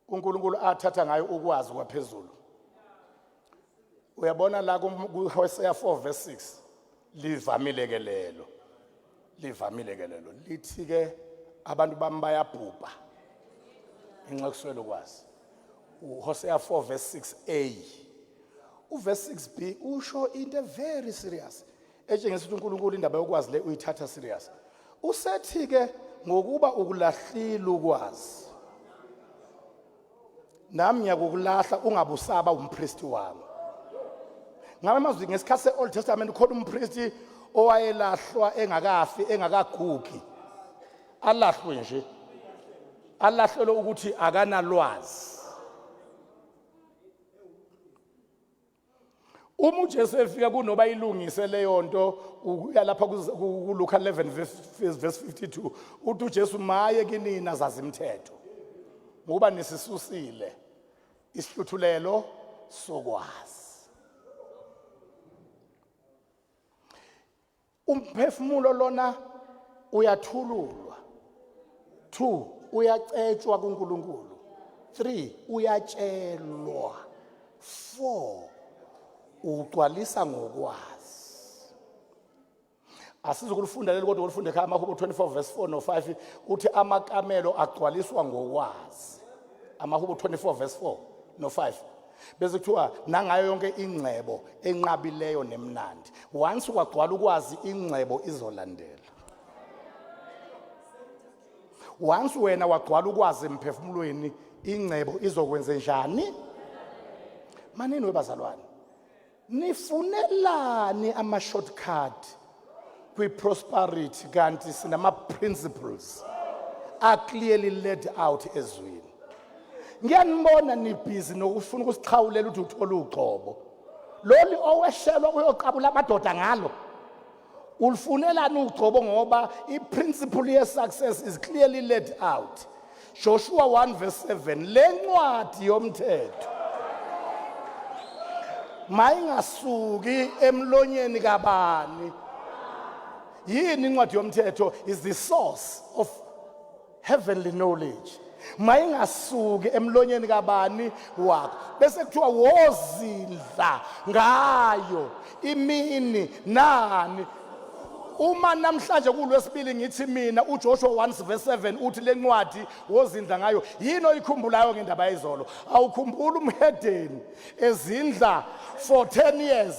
uNkulunkulu athatha ngayo ukwazi kwaphezulu uyabona la kuHosea 4 verse 6 livamile ke lelo livamile ke lelo lithi ke abantu bami bayabhubha ngenxa yokuswela ukwazi uHosea 4 verse 6a uverse 6b usho into very serious etshengisa ukuthi uNkulunkulu indaba yokwazi le uyithatha serious usethi ke ngokuba ukulahlile ukwazi nami ngiyakukulahla ungabusaba umpristi wami ngabe amazwi ngesikhathi se-old testament khona umpristi owayelahlwa engakafi engakagugi alahlwe nje alahlelwe ukuthi akanalwazi Uma uJesu efika kunoba ilungise leyo nto ukuya lapha kuLuka 11 verse 52 uthi uJesu maye kinina zazimthetho ngoba nisisusile isihluthulelo sokwazi Umphefumulo lona uyathululwa. 2 uyacetshwa kuNkulunkulu. 3 uyatshelwa. 4 ugcwalisa ngokwazi. Asizukulifunda leli kodwa ulifunde ekhaya amaHubo 24 verse 4 no 5 uthi amakamelo agcwaliswa ngokwazi. Amahubo 24 verse 4 no 5 bese kuthiwa nangayo yonke ingcebo enqabileyo nemnandi once wagcwala ukwazi ingcebo izolandela once wena wagcwala ukwazi emphefumulweni ingcebo izokwenze njani manini webazalwane nifunelani ama shortcut kwi prosperity kanti sinama principles are clearly laid out ezwini ngiyanibona nibhizi nokufuna ukusixhawulela ukuthi uthole ugcobo loli oweshelwa uyoqabula amadoda ngalo ulifunelani ugcobo ngoba i-principle ye-success is clearly laid out Joshua 1 verse 7 lencwadi yomthetho mayingasuki emlonyeni kabani Yini incwadi yomthetho? Is the source of heavenly knowledge. Mayingasuki emlonyeni kabani wakho. Bese kuthiwa wozindla ngayo imini nani. Uma namhlanje kulwesibili ngithi mina uJoshua 1 verse 7 uthi lencwadi wozindla ngayo, yini oyikhumbulayo ngendaba yezolo? Awukhumbula umhedeni ezindla for 10 years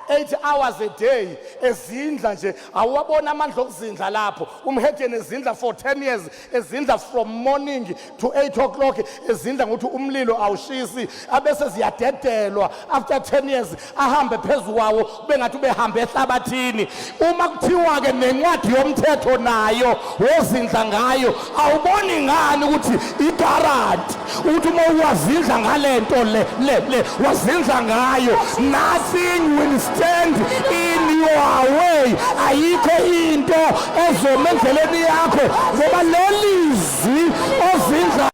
8 hours a day ezindla nje, awuwabona amandla okuzindla lapho. Umhedeni ezindla for 10 years, ezindla from morning to 8 o'clock, ezindla ngokuthi umlilo awushisi, abese ziyadedelwa after 10 years, ahambe phezu kwawo kube ngathi ubehambe ehlabathini. Uma kuthiwa-ke nencwadi yomthetho nayo wozindla ngayo, awuboni ngani ukuthi igaranti ukuthi uma wazindla ngale nto le le le wazindla ngayo, nothing will stand in your way. Ayikho into ezoma endleleni yakho, ngoba leli zwi ozindla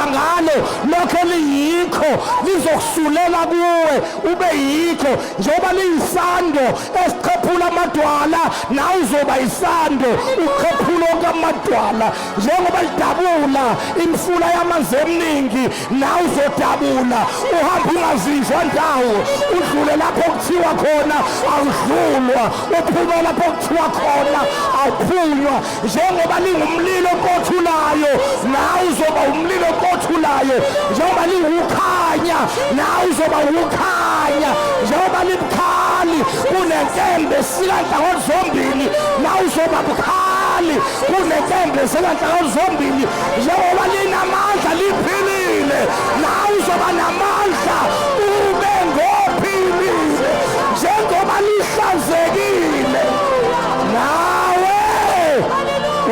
ngalo lokho liyikho lizokusulela kuwe ube yikho. Njengoba liyisando esiqhephula amadwala, nawe uzoba isando uqhephula onke amadwala. Njengoba lidabula imifula yamanzi eminingi, nawe uzodabula uhambe ungazizwa ndawo, udlule lapho kuthiwa khona awudlulwa, uphume lapho kuthiwa khona awuphunywa. Njengoba lingumlilo oqothulayo, nawe uzoba umlilo oqothulayo. Njengoba liwukhanya, nawe uzoba ukukhanya. Njengoba libukhali kunenkembe esika nhlangothi zombili, nawe uzoba bukhali kunenkembe esika nhlangothi zombili. Njengoba linamandla liphilile, nawe uzoba namandla ube ngophilile. Njengoba lihlanzekile, nawe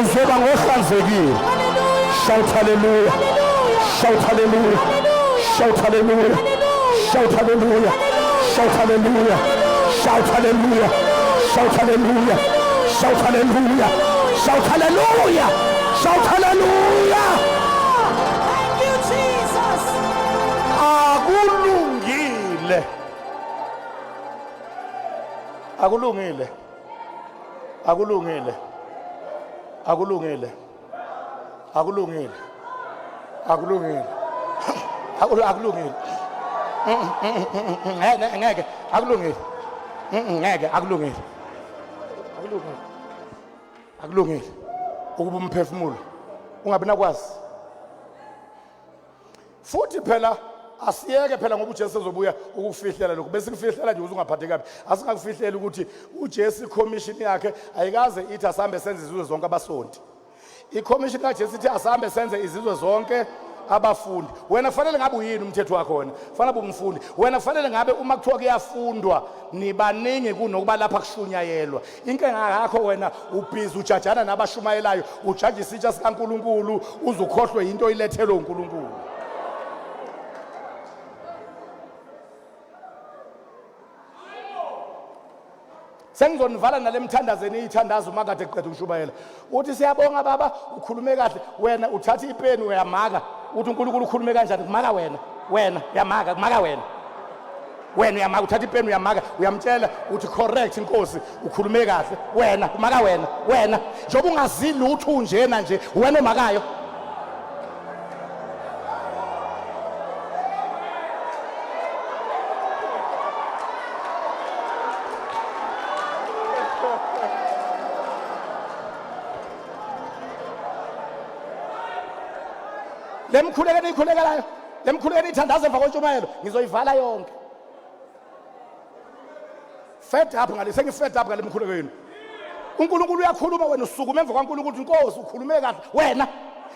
uzoba ngohlanzekile. Shout hallelujah, shout hallelujah, shout hallelujah, shout hallelujah, shout hallelujah, shout hallelujah, shout hallelujah, shout hallelujah, shout hallelujah, shout hallelujah. Thank you, Jesus. Akulungile, akulungile, akulungile, akulungile, akulungile, akulungile, akulungile, ngeke, ngeke, akulungile, ngeke, akulungile, akulungile, akulungile ukuba umphefumulo ungabi nakwazi. Futhi phela asiyeke phela, ngoba uJesu ezobuya ukufihlela lokhu bese kufihlela nje ukuze ungaphatheki kabi. Asingakufihlela ukuthi uJesu icommission yakhe ayikaze ithi asambe senze izizwe zonke abasonti. Icommission kaJesu ithi asambe senze izizwe zonke abafundi. Wena kufanele ngabe uyini umthetho wakho? Wena kufanele ube umfundi. Wena kufanele ngabe uma kuthiwa kuyafundwa nibaningi kunokuba lapha kushunyayelwa. Inkinga yakho wena ubhizi ujajana nabashumayelayo, ujaja isitsha sikaNkulunkulu uze ukhohlwe into oyilethelwe uNkulunkulu. Sengizonivala nale mthandazo eniyithandaza uma kade kuqeda ukushumayela. Uthi siyabonga baba, ukhulume kahle. Wena uthatha ipeni uyamaka, uthi uNkulunkulu ukhulume kanjani? Kumaka wena, wena uyamaka, kumaka wena, wena uyamaka, uthatha ipeni uyamaka, uyamtshela uthi correct inkosi, ukhulume kahle. Wena kumaka wena, wena njengoba ungazi lutho unjena nje, wena omakayo. Lemkhuleko eniyikhulekelayo, lemkhuleko eniyithandaza emva kwentshumayelo, ngizoyivala yonke. Fed up ngale, sengi-fed up ngale mkhuleko yenu. UNkulunkulu uyakhuluma, wena usukuma emva kwaNkulunkulu uthi inkosi ukhulume kahle. Wena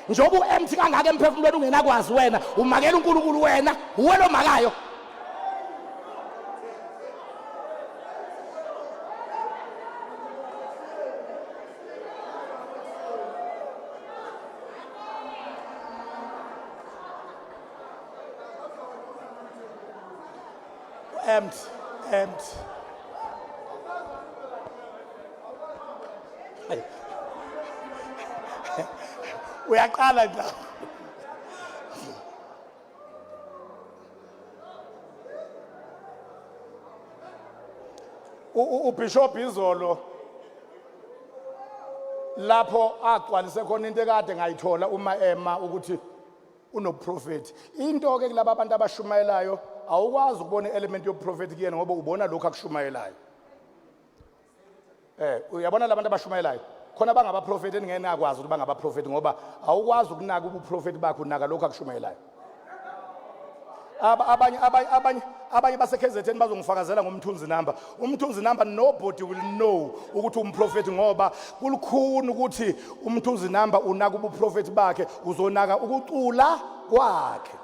njengoba u-empty kangaka emphefumulweni ungenakwazi, wena umakela uNkulunkulu, wena uwena omakayo. Empty, empty. Uyaqala nje. UBishop izolo Lapho agcwalise khona into ekade ngayithola uma ema ukuthi unobuprofethi. Into ke kulaba abantu abashumayelayo awukwazi ukubona element yobuprofethi kuyena ngoba ubona lokhu akushumayelayo. Eh uyabona labantu abashumayelayo khona bangabaprofethi engingenakwazi ukuthi bangabaprofethi ngoba awukwazi ukunaka ubuprofethi bakhe unaka lokhu akushumayelayo. Abanye abanye abanye abanye base KZN bazongifakazela ngomthunzi number. Umthunzi number nobody will know ukuthi umprofethi ngoba kulukhuni ukuthi umthunzi number unaka ubuprofethi bakhe uzonaka ukucula kwakhe.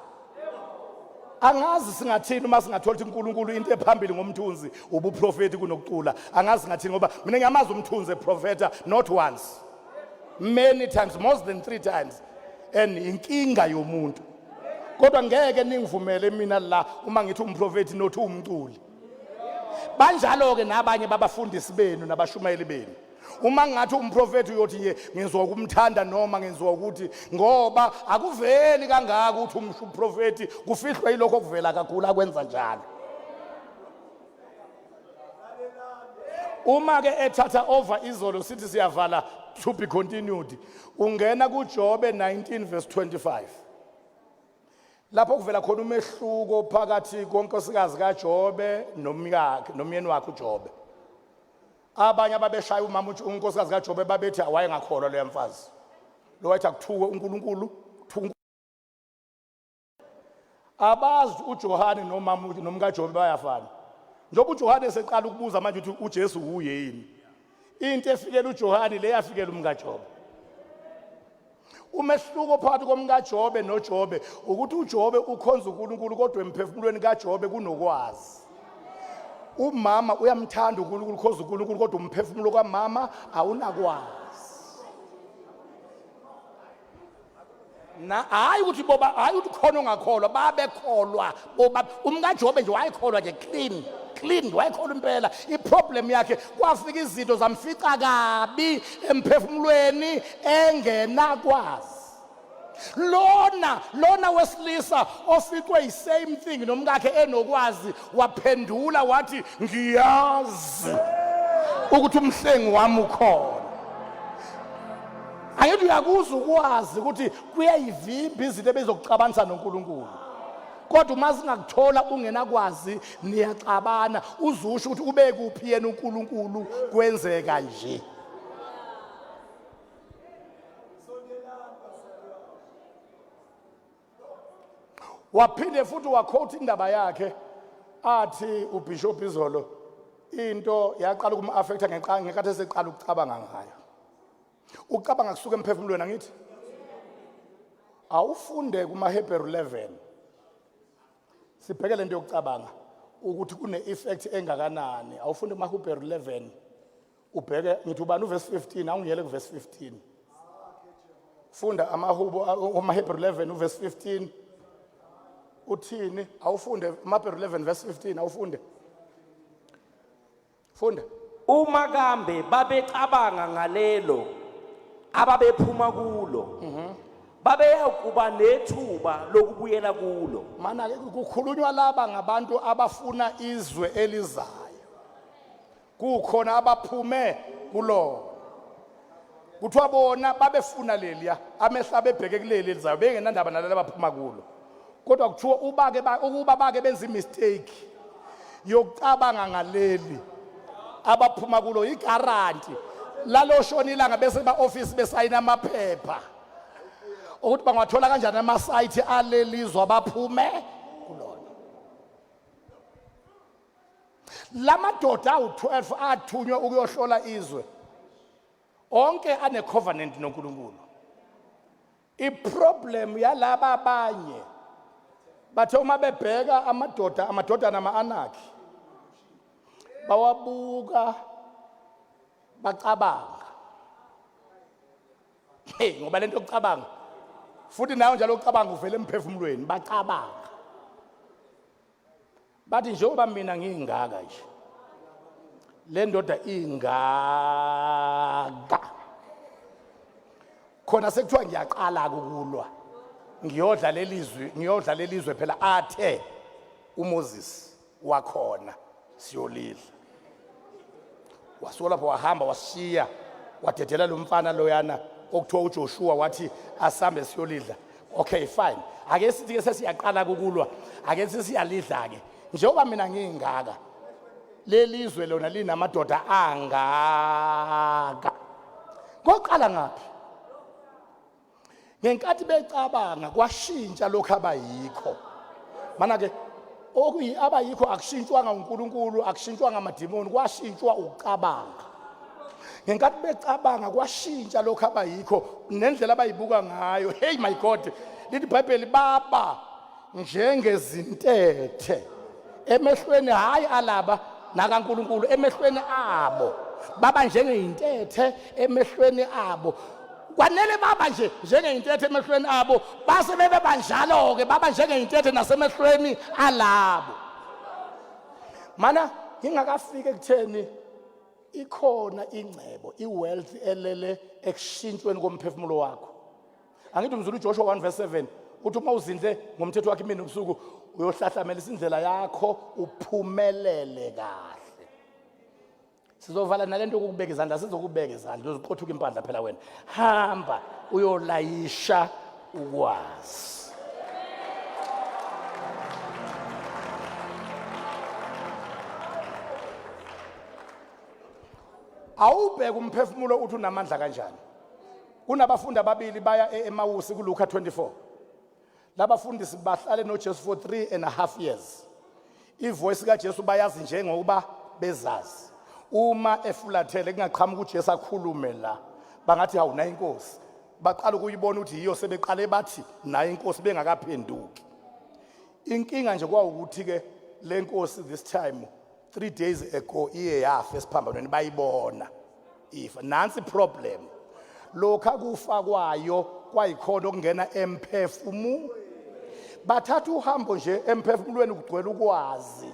Angazi singathini uma singathola ukuthi uNkulunkulu into ephambili ngomthunzi ubuprofeti kunokucula. Angazi singathini ngoba mina ngiyamazi umthunzi eprofeta not once. Many times, more than 3 times. And inkinga yomuntu. Kodwa ngeke ningivumele mina la uma ngithi umprofeti nothi umculi. Banjalo ke nabanye babafundisi benu nabashumayeli benu. Uma ngathi umprofeti uyothi nje ngizwa ukumthanda noma ngizwa ukuthi ngoba akuveli kangaka ukuthi umprofeti kufihlwa yilokho okuvela kakhulu akwenza njalo. Uma ke ethatha over izolo sithi siyavala to be continued ungena kuJobe 19 verse 25 lapho kuvela khona umehluko phakathi konkosikazi kaJobe nomkakhe nomyeni wakhe uJobe. Abanye ababeshaya umama uthi unkosikazi kaJobe babethi wayengakholwa loya mfazi. Lo wathi akuthuke uNkulunkulu, kuthuke Abazi uJohane nomama nomkaJobe bayafana. Njengoba uJohane eseqala ukubuza manje ukuthi uJesu uye yini. Into efikela uJohane le yafikela umkaJobe. Umehluko phakathi komkaJobe noJobe ukuthi uJobe ukhonza uNkulunkulu kodwa emphefumulweni kaJobe kunokwazi. Umama uyamthanda uNkulunkulu ukhonza uNkulunkulu kodwa umphefumulo kamama awunakwazi. Na hayi ukuthi boba hayi ukuthi khona ongakholwa babekholwa boba umkaJobe nje wayekholwa nje clean clean wayekholwa impela iproblem yakhe kwafika izinto zamfica kabi emphefumulweni engenakwazi lona lona wesilisa oficwe yi-same thing nomkakhe enokwazi waphendula wathi ngiyazi ukuthi umhlengi wami ukhona. Angithi uyakuzwa ukwazi ukuthi kuyayivimba izinto ebezokuxabanisa noNkulunkulu. Kodwa uma singakuthola ungenakwazi niyaxabana uzusho ukuthi ube kuphi yena uNkulunkulu kwenzeka nje. Waphinde futhi wakhotha indaba yakhe athi uBishop izolo into yaqala ukum-affecta ngenkathi eseqala ukucabanga ngayo. Ukucabanga kusuka emphefumulweni angithi? Awufunde kumaHebheru 11. Sibheke lento yokucabanga ukuthi kune effect engakanani. Awufunde kumaHebheru 11. Ubheke ngithi ubani uverse 15 awungiyele kuverse 15. Funda amahubo amaHebheru 11 uverse 15. Uthini? Awufunde amaHebheru 11 verse 15 awufunde. Funda. Uma kambe babecabanga ngalelo ababephuma kulo babeyakuba nethuba lokubuyela kulo. Mana ke kukhulunywa laba ngabantu abafuna izwe elizayo. Kukhona abaphume kulona. Kuthiwa bona babefuna leliya amehlo abebheke kuleli elizayo bengenandaba naleli abaphuma kulo. Kodwa kuthiwa ubake ukuba bake benza imistake yokucabanga ngaleli abaphuma kulo igaranti laloshona ilanga bese ba office besayina amaphepha ukuthi bangathola kanjani ama-site alelizwe baphume kulona. Lamadoda awu-12 athunywe ukuyohlola izwe onke ane-covenant noNkulunkulu. Iproblem yalaba abanye bathe uma bebheka amadoda amadodana ama-Anaki bawabuka bacabanga hey ngoba lento yokucabanga futhi nayo njalo ucabanga uvela emphefumulweni bacabanga bathi njengoba mina ngingaka nje le ndoda ingaka khona sekuthiwa ngiyaqala ukulwa ngiyodla lelizwi ngiyodla lelizwe phela athe uMoses wakhona siyolidla wasuka lapho wahamba washiya. Wadedela lo mfana loyana okuthiwa uJoshua wathi asambe siyolidla. Okay fine. Ake sithi ke sesiyaqala ukulwa. Ake sithi siyalidla ke. Njengoba mina ngingaka lelizwe lona linamadoda angaka. Koqala ngaphi? Ngenkathi becabanga kwashintsha lokho abayikho. Mana ke okuyi abayikho akushintshwanga uNkulunkulu, akushintshwanga amadimoni, kwashintshwa ukucabanga. Ngenkathi becabanga kwashintsha lokho abayikho nendlela abayibuka ngayo. Hey my God, lithi iBhayibheli baba njengezintethe emehlweni hayi alaba nakaNkulunkulu emehlweni abo baba njengeyintethe emehlweni abo kwanele baba nje njengeyintethe emehlweni abo base bebe banjalo-ke baba njengeyintethe nasemehlweni alabo mana ngingakafiki ekutheni ikhona ingcebo i-wealth elele ekushintshweni komphefumulo wakho angithi umzulu uJoshua 1 verse 7 uthi uma uzindle ngomthetho wakhe imini nobusuku uyohlahlamelisa indlela yakho uphumelele kahle sizovala nalento yokukubeka izandla sizokubeka izandla uzoqothuka impandla phela wena hamba uyolayisha ukwazi awubheke umphefumulo uthi unamandla kanjani Kunabafundi ababili baya e-Emawusi kuLuka 24. Labafundisi bahlale noJesu for 3 and a half years. Ivoice kaJesu bayazi njengokuba bezazi. Uma efulathele kungaqhamuka uJesu akhulume la. Bangathi hawu nayi inkosi. Baqala ukuyibona ukuthi yiyo sebeqale bathi nayi inkosi bengakaphenduki. Inkinga nje kwawukuthi ke lenkosi this time 3 days ago iye yafa esiphambanweni bayibona. Ifa nansi problem lokha kufa kwayo kwayikhona okungena emphefumulo bathatha uhambo nje emphefumulweni kugcwele ukwazi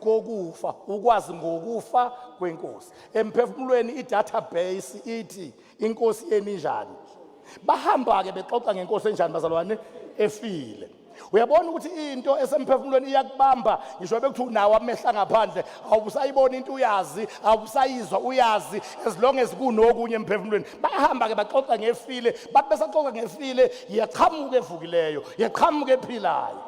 kokufa ukwazi ngokufa kwenkosi emphefumulweni i-database ithi inkosi yenu injani bahamba ke bexoxa ngenkosi enjani bazalwane efile uyabona ukuthi into esemphefumulweni iyakubamba ngisho bekuthi unawo amehla ngaphandle awusayibona into uyazi awusayizwa uyazi as long as kunokunye emphefumulweni bayahamba ke baxoxa ngefile bathi besaxoxa ngefile yaqhamuka evukileyo yaqhamuka ephilayo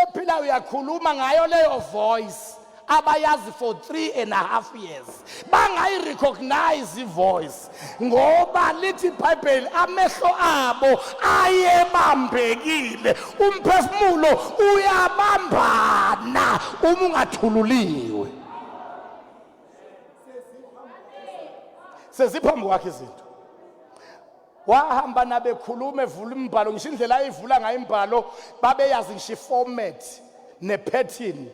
ephilayo uyakhuluma ngayo leyo voice abayazi for 3 and a half years bangayirecognize ivoice ngoba lithi iBhayibheli amehlo abo ayebambekile umphefumulo uyabambana uma ungathululiwe seziphambi kwakhe izinto wahamba nabekhuluma evula imbhalo ngisho indlela ayivula ngayo imbhalo babeyazi ngisho iformat nepattern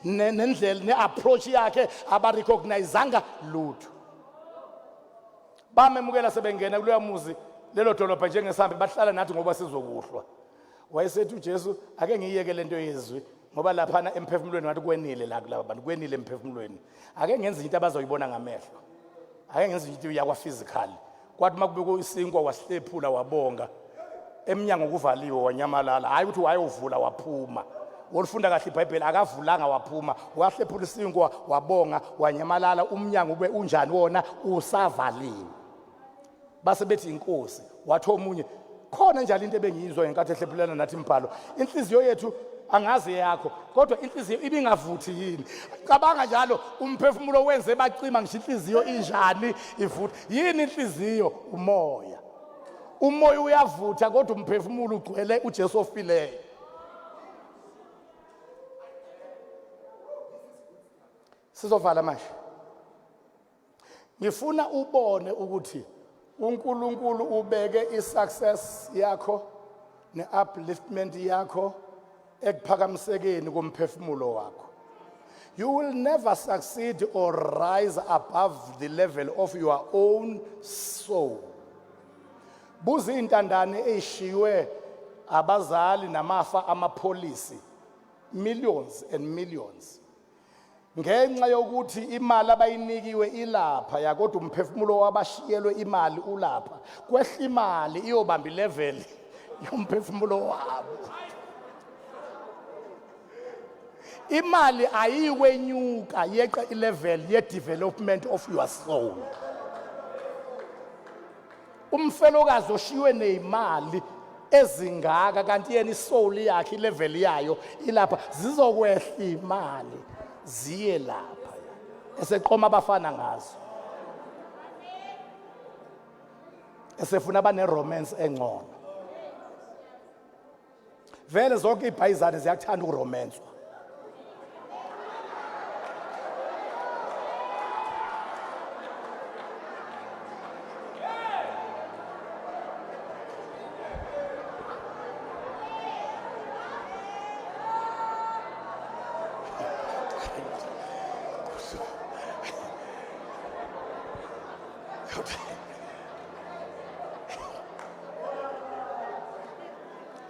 nendlela neapproach yakhe abarecognizanga lutho bamemukela sebengena kuloya muzi lelo dolobha njengesambi bahlala nathi ngoba sizokuhlwa wayesethi uJesu ake ngiyeke lento yezwi ngoba laphana emphefumulweni wathi kwenile la kulaba bantu kwenile emphefumulweni ake ngenze into abazoyibona ngamehlo ake ngenze into yakwa physical kwathi makubekwe isinkwa wasihlephula wabonga emnyango kuvaliwe wanyamalala hayi ukuthi wayovula waphuma wolifunda kahle iBhayibheli akavulanga waphuma wahlephula isinkwa wabonga wanyamalala umnyango ube unjani wona usavaliwe base bethi inkosi wathi omunye khona njalo into ebengiyizwa ngenkathi ehlephulana nathi imbhalo inhliziyo yethu angazi yakho kodwa inhliziyo ibingavuthi yini cabanga njalo umphefumulo wenze bacima ngisho inhliziyo injani ivutha yini inhliziyo umoya umoya uyavutha kodwa umphefumulo ugcwele uJesu ofileyo sizovala manje ngifuna ubone ukuthi uNkulunkulu ubeke isuccess yakho neupliftment yakho ekuphakamisekeni komphefumulo wakho you will never succeed or rise above the level of your own soul buza intandane eyishiywe abazali namafa amapholisi millions and millions ngenxa yokuthi imali abayinikiwe ilapha ya kodwa umphefumulo wabashiyelwe imali ulapha kwehla imali iyobamba ilevel yomphefumulo wabo imali ayikwenyuka yeqa ilevel ye development of your soul Umfelokazi oshiywe nezimali ezingaka kanti yena isoul yakhe ilevel yayo ilapha, zizokwehla imali ziye lapha eseqoma abafana ngazo, esefuna abane romance engcono. Vele zonke ibhayizane ziyakuthanda ukuromenswa.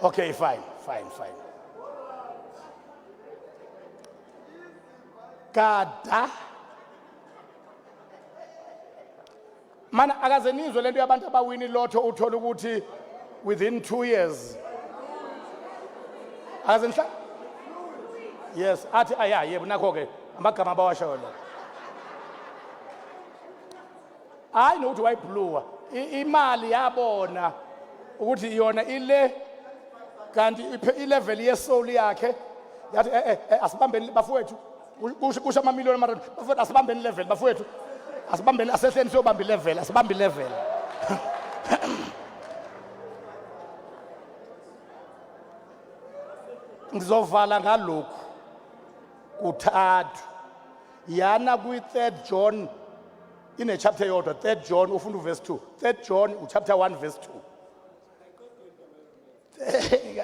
Okay, fine, fine, fine. Kada. Mana akaze nizwe lento yabantu abawini lotto, uthola ukuthi within 2 years. Akaze nhla. Yes, athi aya yebo, nakho ke amagama abawashoyo lo. Hayi nokuthi wayibluwa imali, yabona ukuthi yona ile kanti ilevel yesoul yakhe yathi asibambeni bafowethu, kusho amamiliyoni amarandi bafowethu, asibambeni level bafowethu, asibambeni, asehleni siyobamba ilevel, asibambe ilevel. Ngizovala ngalokhu kuthathu. Yana kwi-Third John, ine-chapter eyodwa, Third John, ufunda uverse 2. Third John uchapter 1 verse 2.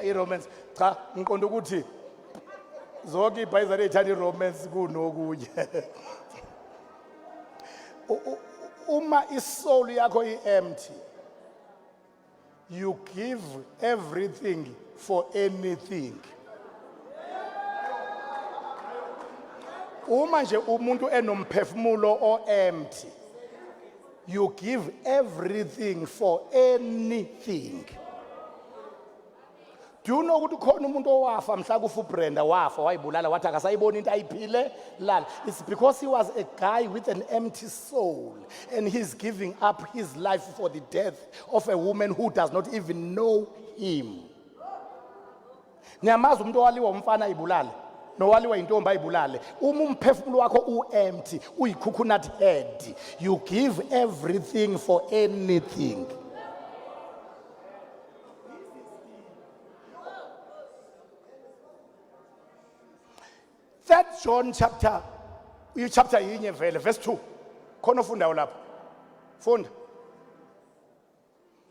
I-romance, cha, ngiqonda ukuthi zonke ibhayizane ey'thanda i-romance kunokunye. Uma isoul yakho i-empty, you give everything for anything. Uma nje umuntu enomphefumulo o-empty, you give everything for anything. Do you know ukuthi khona umuntu owafa mhla kufa uBrenda, wafa wayibulala, wathi akasayiboni into ayiphile lala? It's because he was a guy with an empty soul and he's giving up his life for the death of a woman who does not even know him. Niyamazi umuntu owaliwa umfana ayibulale, nowaliwa intombi ayibulale? Uma umphefumulo wakho u-empty, uyi-coconut head, you give everything for anything. Third John chapter, i-chapter yinye vele, verse 2. Khona ofundayo lapho, funda.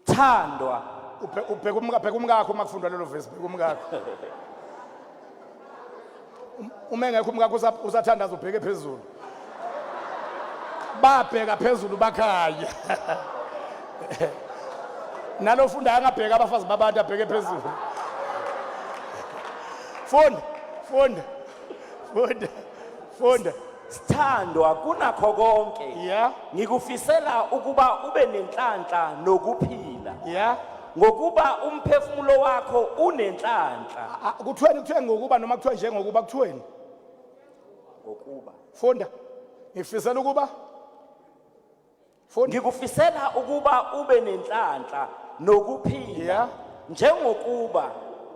Thandwa. Ubheka bheka umkakho uma kufundwa lelo verse, bheka umkakho. Uma engekho umkakho usathandaza, ubheke phezulu. Babheka phezulu bakhanya. Nalo funda, angabheka abafazi babantu, abheke phezulu. Funda, funda, funda, funda. Sithandwa, kunakho konke ngikufisela ukuba ube nenhlanhla nokuphila ngokuba umphefumulo wakho unenhlanhla. Ah, kuthiweni? Kuthiwe ngokuba noma kuthiwe njengokuba? Kuthiweni? Ngokuba. Funda. Ngifisela ukuba, funda. Ngikufisela ukuba ube nenhlanhla nokuphila njengokuba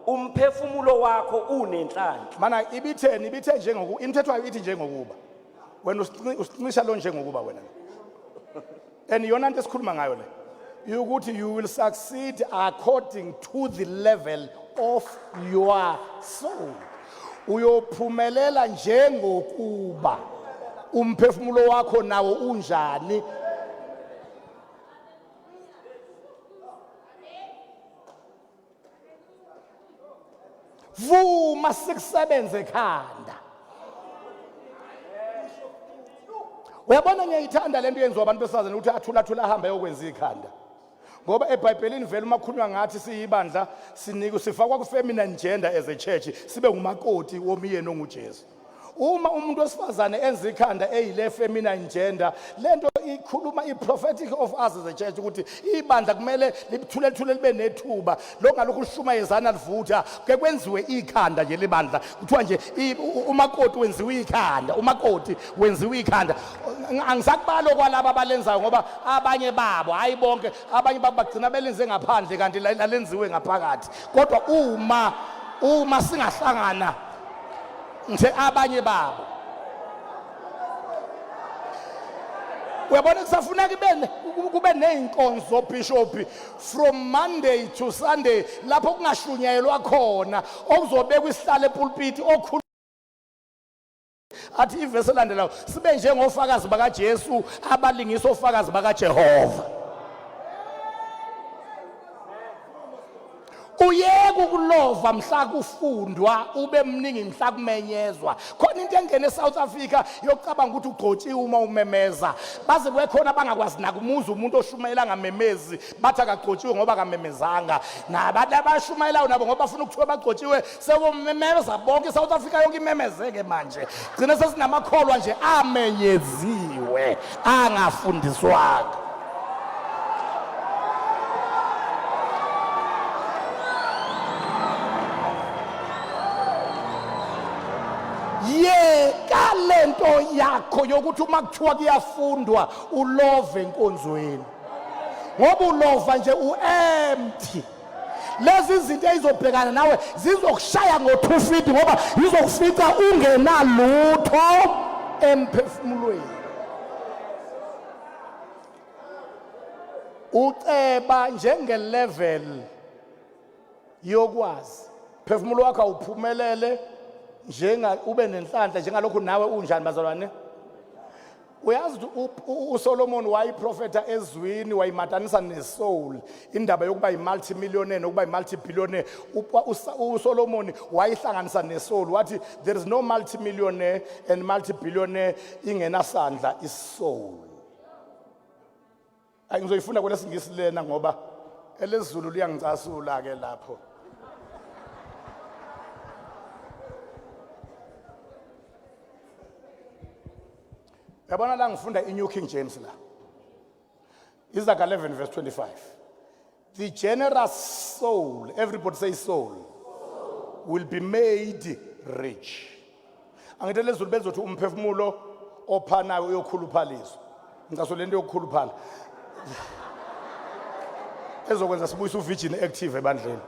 umphefumulo wakho unenhlanhla. Mana ibitheni? Ibithe njengokuba. Imithetho yayo ithi njengokuba. Wena usincisha lo njengokuba wena, and iyona nto esikhuluma ngayo le, ukuthi you will succeed according to the level of your soul. Uyophumelela njengokuba umphefumulo wakho nawo unjani. Vuma sikusebenze ekhanda. Uyabona, ngiyayithanda lento yenziwa abantu besifazane ukuthi athula athula ahambe ayokwenza ikhanda, ngoba eBhayibhelini vele uma kukhulunywa ngathi siyibandla, sinikwe, sifakwa ku-feminine gender as a church, sibe ngumakoti womyeni onguJesu. Uma umuntu wesifazane enza ikhanda eyile feminine gender, lento Ikhuluma i-prophetic of us as a church ukuthi ibandla kumele lithule lithule libe nethuba lokungalokhu lishumayezana livutha, ke kwenziwe ikhanda nje libandla. Kuthiwa nje umakoti wenziwe ikhanda, umakoti wenziwe ikhanda. Angisakubalo kwalaba abalenzayo, ngoba abanye babo, hayi bonke, abanye babo bagcina belenze ngaphandle kanti lalenziwe ngaphakathi. Kodwa uma singahlangana nje abanye babo, uyabona, kusafuneka kube ney'nkonzo, bishop, from Monday to Sunday, lapho kungashunyayelwa khona, okuzobekwa isihlalo epulpiti, okhulu athi ivesi elandelayo, sibe njengofakazi bakaJesu abalingisa ofakazi bakaJehova. Uyeke ukulova mhla kufundwa, ube mningi mhla kumenyezwa. Khona into engene eSouth Africa yokucabanga ukuthi ugcotshiwe uma umemeza, baze kube khona abangakwazi nakumuza umuntu oshumayela ngamemezi, bathi akagcotshiwe ngoba akamemezanga. Nabantu abashumayelayo nabo, ngoba bafuna ukuthiwa bagcotshiwe, sebomemeza bonke. ISouth Africa yonke imemezeke manje, gcina sesinamakholwa nje amenyeziwe angafundiswanga. Yeka lento yakho yokuthi uma kuthiwa kuyafundwa ulove enkonzweni, ngoba ulova nje u-empty. Lezi zinto ezizobhekana nawe zizokushaya ngo-2 feet, ngoba zizokufica ungenalutho emphefumulweni. Uceba njengelevel yokwazi phefumulo wakho awuphumelele, njenga ube nenhlanhla njengalokhu nawe unjani. Bazalwane, uyazi ukuthi uSolomon wayiprofetha ezwini, wayimatanisa nesoul, indaba yokuba yi-multimillionaire nokuba yi-multibillionaire. USolomon wayihlanganisa nesoul, wathi there is no multimillionaire and multibillionaire ingenasandla isoul. Ayi, ngizoyifunda kwelesingisi lena ngoba elezulu liyangicasula ke lapho. Yabona la, ngifunda i-New King James la, Izaga 11 verse 25: "The generous soul," everybody say soul, "will be made rich." Angithi lezulu bezothi umphefumulo ophanayo uyokhuluphaliswa. Ngicaso lento yokukhuluphala ezokwenza sibuyise uvirgin active ebandleni.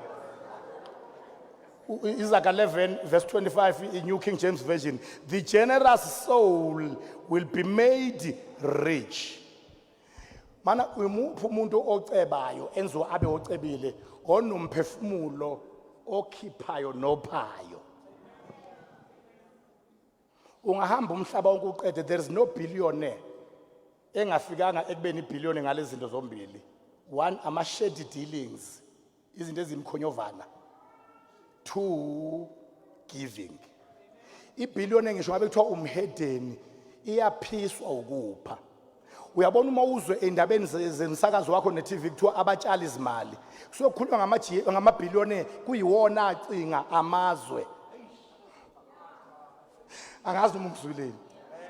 Izaga 11 verse 25 in New King James Version: "The generous soul will be made rich." Mana umuphi umuntu ocebayo enziwa abe ocebile? Onomphefumulo okhiphayo nophayo. Ungahamba umhlaba wonke uqede, there is no billionaire engafikanga ekubeni ibhiliyoni ngalezi zinto zombili. One, ama-shady dealings, izinto ezimkhonyovana. Two, giving. Ibhiliyoni, ngisho ngabe kuthiwa umhedeni, iyaphiswa ukupha. Uyabona, uma uzwe endabeni zemsakazo wakho ne-TV kuthiwa abatshali izimali, kusuke kukhulunywa ngamabhiliyone, kuyiwona acinga amazwe. Angazi noma ungizwileni.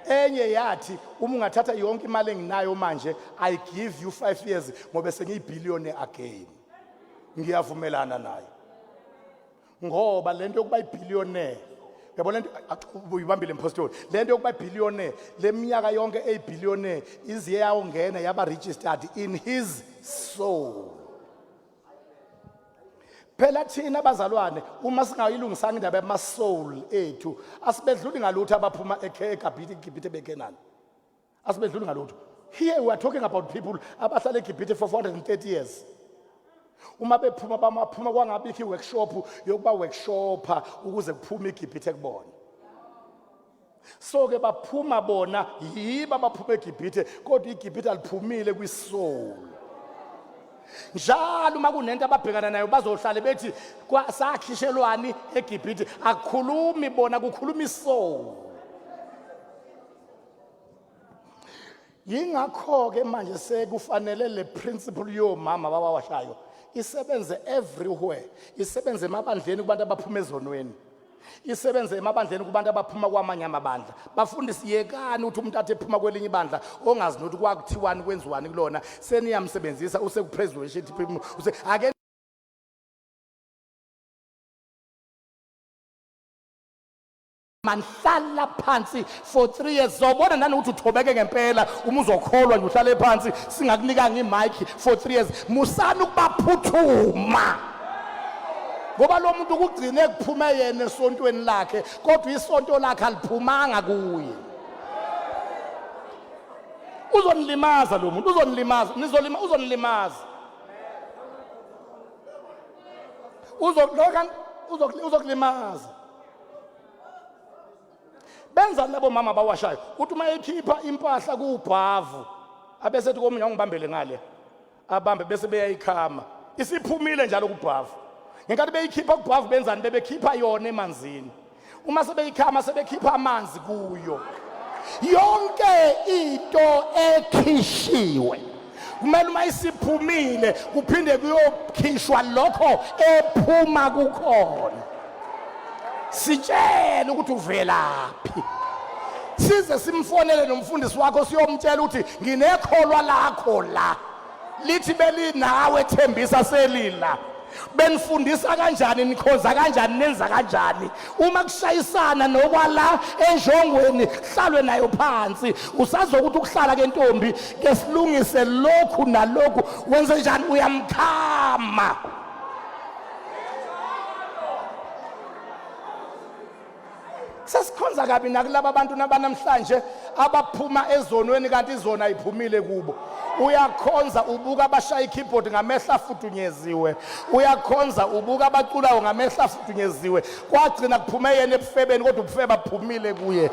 Enye yathi, "Uma ungathatha yonke imali enginayo manje, I give you 5 years ngoba sengiyibillionaire again." Ngiyavumelana naye, ngoba lento yokuba ibillionaire, yabona lento uyibambile mpostoli, lento yokuba ibillionaire, leminyaka yonke eyibillionaire iziye yawungena yaba registered in his soul. Phela thina abazalwane, uma singayilungisanga indaba yama-soul ethu, asibedluli ngalutho abaphuma eGibhithe, iGibhithe beKenani, asibedluli ngalutho. Here we are talking about people abahlala eGibhithe for 430 years. Uma bephuma, bamaphuma kwangabikho i-workshop yokuba workshopa ukuze kuphume iGibhithe kubona. So ke baphuma bona, yibo abaphuma eGibhithe, kodwa iGibhithe aliphumile kwisoul. Njalo uma kunento ababhekana nayo, bazohlale bethi sakhishelwani eGibhithe. Akukhulumi bona, kukhuluma isoul. Yingakho-ke manje sekufanele le principle yomama abawashayo isebenze everywhere, isebenze emabandleni kubantu abaphuma ezonweni. Isebenze emabandleni kubantu abaphuma kwamanye amabandla. Bafundisi yekani ukuthi umuntu athi ephuma kwelinye ibandla ongazi nokuthi kwakuthiwani kwenziwani kulona seniyamsebenzisa usekupraise worship use ake manhlala phansi for 3 years zobona nanokuthi uthobeke ngempela uma uzokholwa nje uhlale phansi singakunikanga imic for 3 years musani ukubaphuthuma ngoba lo muntu kugcine kuphume yena esontweni lakhe kodwa isonto lakhe aliphumanga kuye uzonilimaza lo muntu uzonilimaza nizolima uzonilimaza uzokulimaza benza labo mama abawashayo uthi uma ekhipha impahla kuwubhavu abesethi komunye awungibambele ngale abambe bese beyayikhama isiphumile njalo kubhavu ngenkathi beyikhipha kubhavu benzani bebekhipha yona emanzini uma sebeyikhama sebekhipha amanzi kuyo yonke into ekhishiwe kumele uma isiphumile kuphinde kuyokhishwa lokho ephuma kukhona sitshele ukuthi uvelaphi size simfonele nomfundisi wakho siyomtshela ukuthi nginekholwa lakho la lithi belinawe thembisa selila benifundisa kanjani nikhonza kanjani nenza kanjani uma kushayisana nokwala enjongweni hlalwe nayo phansi usazokuthi ukuhlala ke ntombi ke silungise lokhu nalokhu wenze njani uyamkhama Sesikhonza kabi nakulaba bantu nabanamhlanje abaphuma ezonweni kanti izona ayiphumile kubo. Uyakhonza ubuka abashaya ikeyboard ngamehlo afudunyeziwe. Uyakhonza ubuka abaculayo ngamehlo afudunyeziwe. Kwagcina kuphume yena ebufebeni kodwa ubufeba buphumile kuye.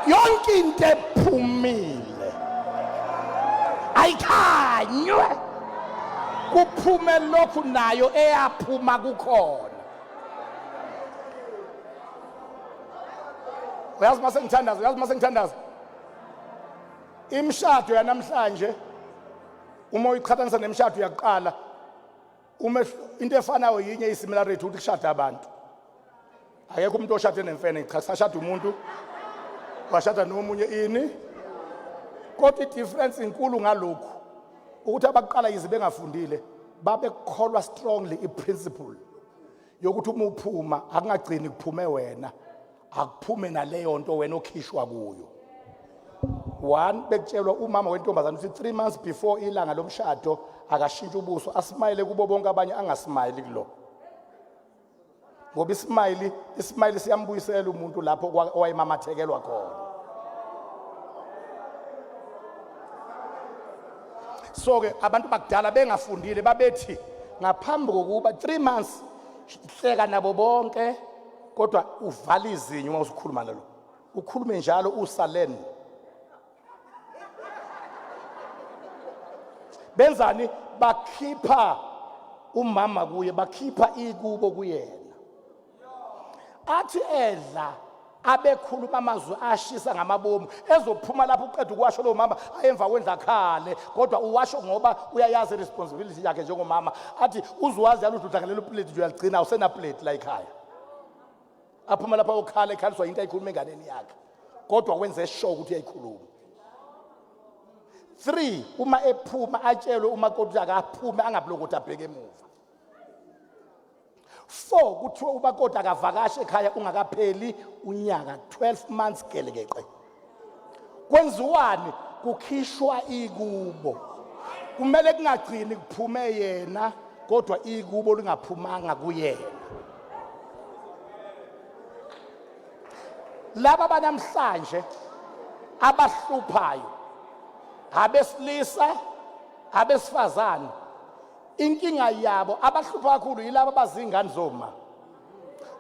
Yonke into ephumile ayikhanywe kuphume lokhu nayo eyaphuma kukhona. Uyazi uma sengithandaza, uyazi uma sengithandaza. Imishado yanamhlanje uma uyiqhathanisa nemishado yakuqala uma into efanayo yinye isimilarity ukuthi kushada abantu. Akekho umuntu oshade nemfene, cha sashada umuntu washada nomunye ini. Kodwa i-difference inkulu ngalokhu ukuthi abakuqala yize bengafundile babekholwa strongly i-principle yokuthi uma uphuma akungagcini kuphume wena akuphume naleyo nto wena okhishwa kuyo one bekutshelwa umama wentombazane ukuthi 3 months before ilanga lomshado akashintshe ubuso asmayile kubo bonke abanye angasmayili kulo ngoba ismayili ismayili siyambuyisela umuntu lapho owayemamathekelwa khona so ke abantu bakudala bengafundile babethi ngaphambi kokuba 3 months hleka nabo bonke kodwa uvala izinyo uma usukhuluma nalo ukhulume njalo usalen benzani bakhipha umama kuye bakhipha ikubo kuyena athi edla abekhuluma amazwi ashisa ngamabomu ezophuma lapho uqeda ukuwasho lo mama ayemva kwendla khale kodwa uwasho ngoba uyayazi responsibility yakhe njengomama athi uzuwazi yaludla udla ngalelo plate nje uyaligcina awusena plate la ekhaya aphuma lapha okhala ekhaliswa into ayikhuluma enganeni yakhe kodwa wenze sure ukuthi uyayikhuluma 3 uma ephuma atshelwe umakoti akaphume angabulokuthi abheke emuva 4 kuthiwa umakoti akavakashi ekhaya ungakapheli unyaka 12 months gelekeqe kwenziwani kukhishwa ikubo kumele kungagcini kuphume yena kodwa ikubo lingaphumanga kuyena laba banamhlanje abahluphayo abesilisa abesifazane inkinga yabo abahlupha kakhulu yilaba abazingane zoma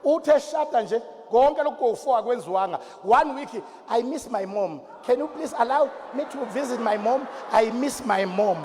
uthe eshada nje konke lokhu kowu-four akwenziwanga one week i miss my mom can you please allow me to visit my mom i miss my mom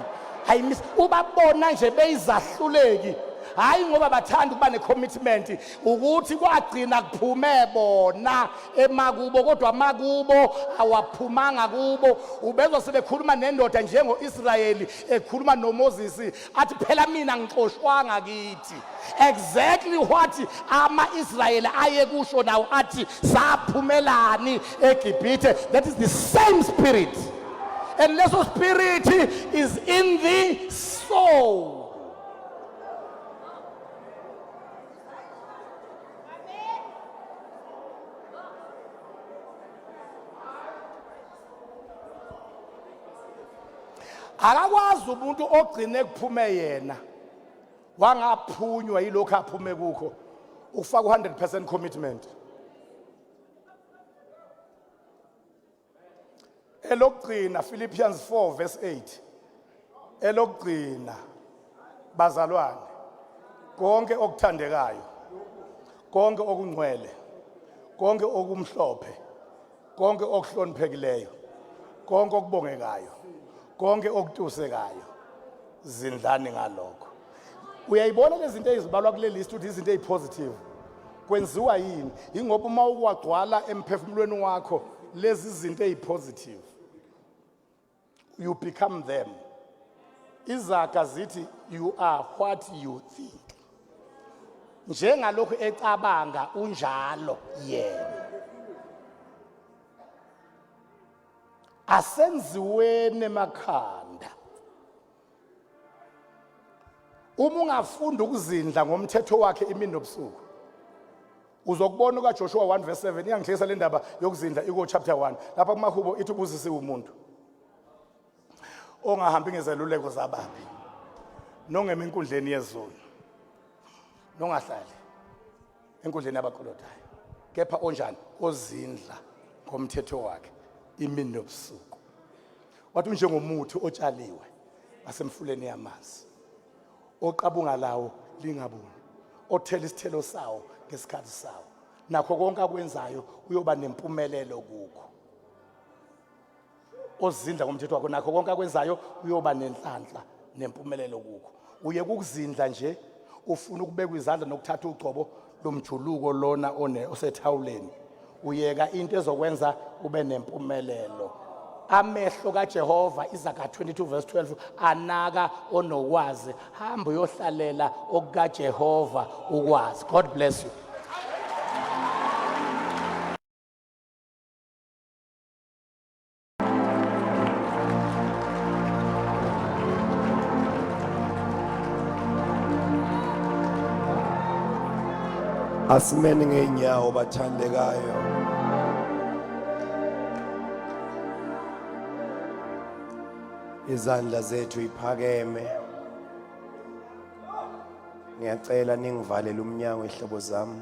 i miss ubabona nje beyizahluleki Hayi ngoba bathanda ukuba necommitment, ukuthi kwagcina kuphume bona emakubo, kodwa amakubo awaphumanga kubo. Ubezwa sebekhuluma nendoda njengo-Israyeli ekhuluma noMoses, athi phela mina ngixoshwanga kithi. Exactly what ama-Israyeli ayekusho nawo, athi saphumelani eGibhithe. That is the same spirit, and leso spirit is in the soul. Akakwazi umuntu ogcine kuphume yena wangaphunywa yilokhu aphume kukho ukufaka u-100% commitment. Elokugcina, Philippians 4 verse 8, elokugcina, bazalwane, konke okuthandekayo, konke okungcwele, konke okumhlophe, konke okuhloniphekileyo, konke okubongekayo, konke okutusekayo, zindlani ngalokho. Uyayibona lezi zinto ezibalwa kule list ukuthi izinto ezipositive, kwenziwa yini? Ingoba uma ukwagcwala emphefumulweni wakho lezi zinto ezipositive, you become them. Izaga zithi you are what you think. Njengalokhu ecabanga unjalo yena. Asenziweni emakhanda. Uma ungafunda ukuzindla ngomthetho wakhe imini nobusuku, uzokubona ukaJoshua 1 verse 7. Iyangihlekisa le ndaba yokuzindla, iko chapter 1 lapha kumahubo, ithi ubusisiwe umuntu ongahambi ngezeluleko zababi, nongema enkundleni yezoni, nongahlali enkundleni yabaqolodayo, kepha onjani? Ozindla ngomthetho wakhe imini nobusuku. Wathi unjengomuthi otshaliwe ngasemfuleni yamanzi, oqabunga lawo lingabuni, othela isithelo sawo ngesikhathi sawo, nakho konke akwenzayo uyoba nempumelelo kukho. Ozindla ngomthetho wakho, nakho konke akwenzayo uyoba nenhlanhla nempumelelo kukho. Uye kukuzindla nje, ufuna ukubekwa izandla nokuthatha ugcobo lomjuluko lona one osethawuleni, uyeka into ezokwenza ube nempumelelo. Amehlo kaJehova, Izaga 22 verse 12, anaka onokwazi. Hamba uyohlalela okukaJehova ukwazi. God bless you. Asimeni ngeenyawo, bathandekayo. Izandla zethu iphakeme. Ngiyacela ningivalele umnyango, ihlobo zami.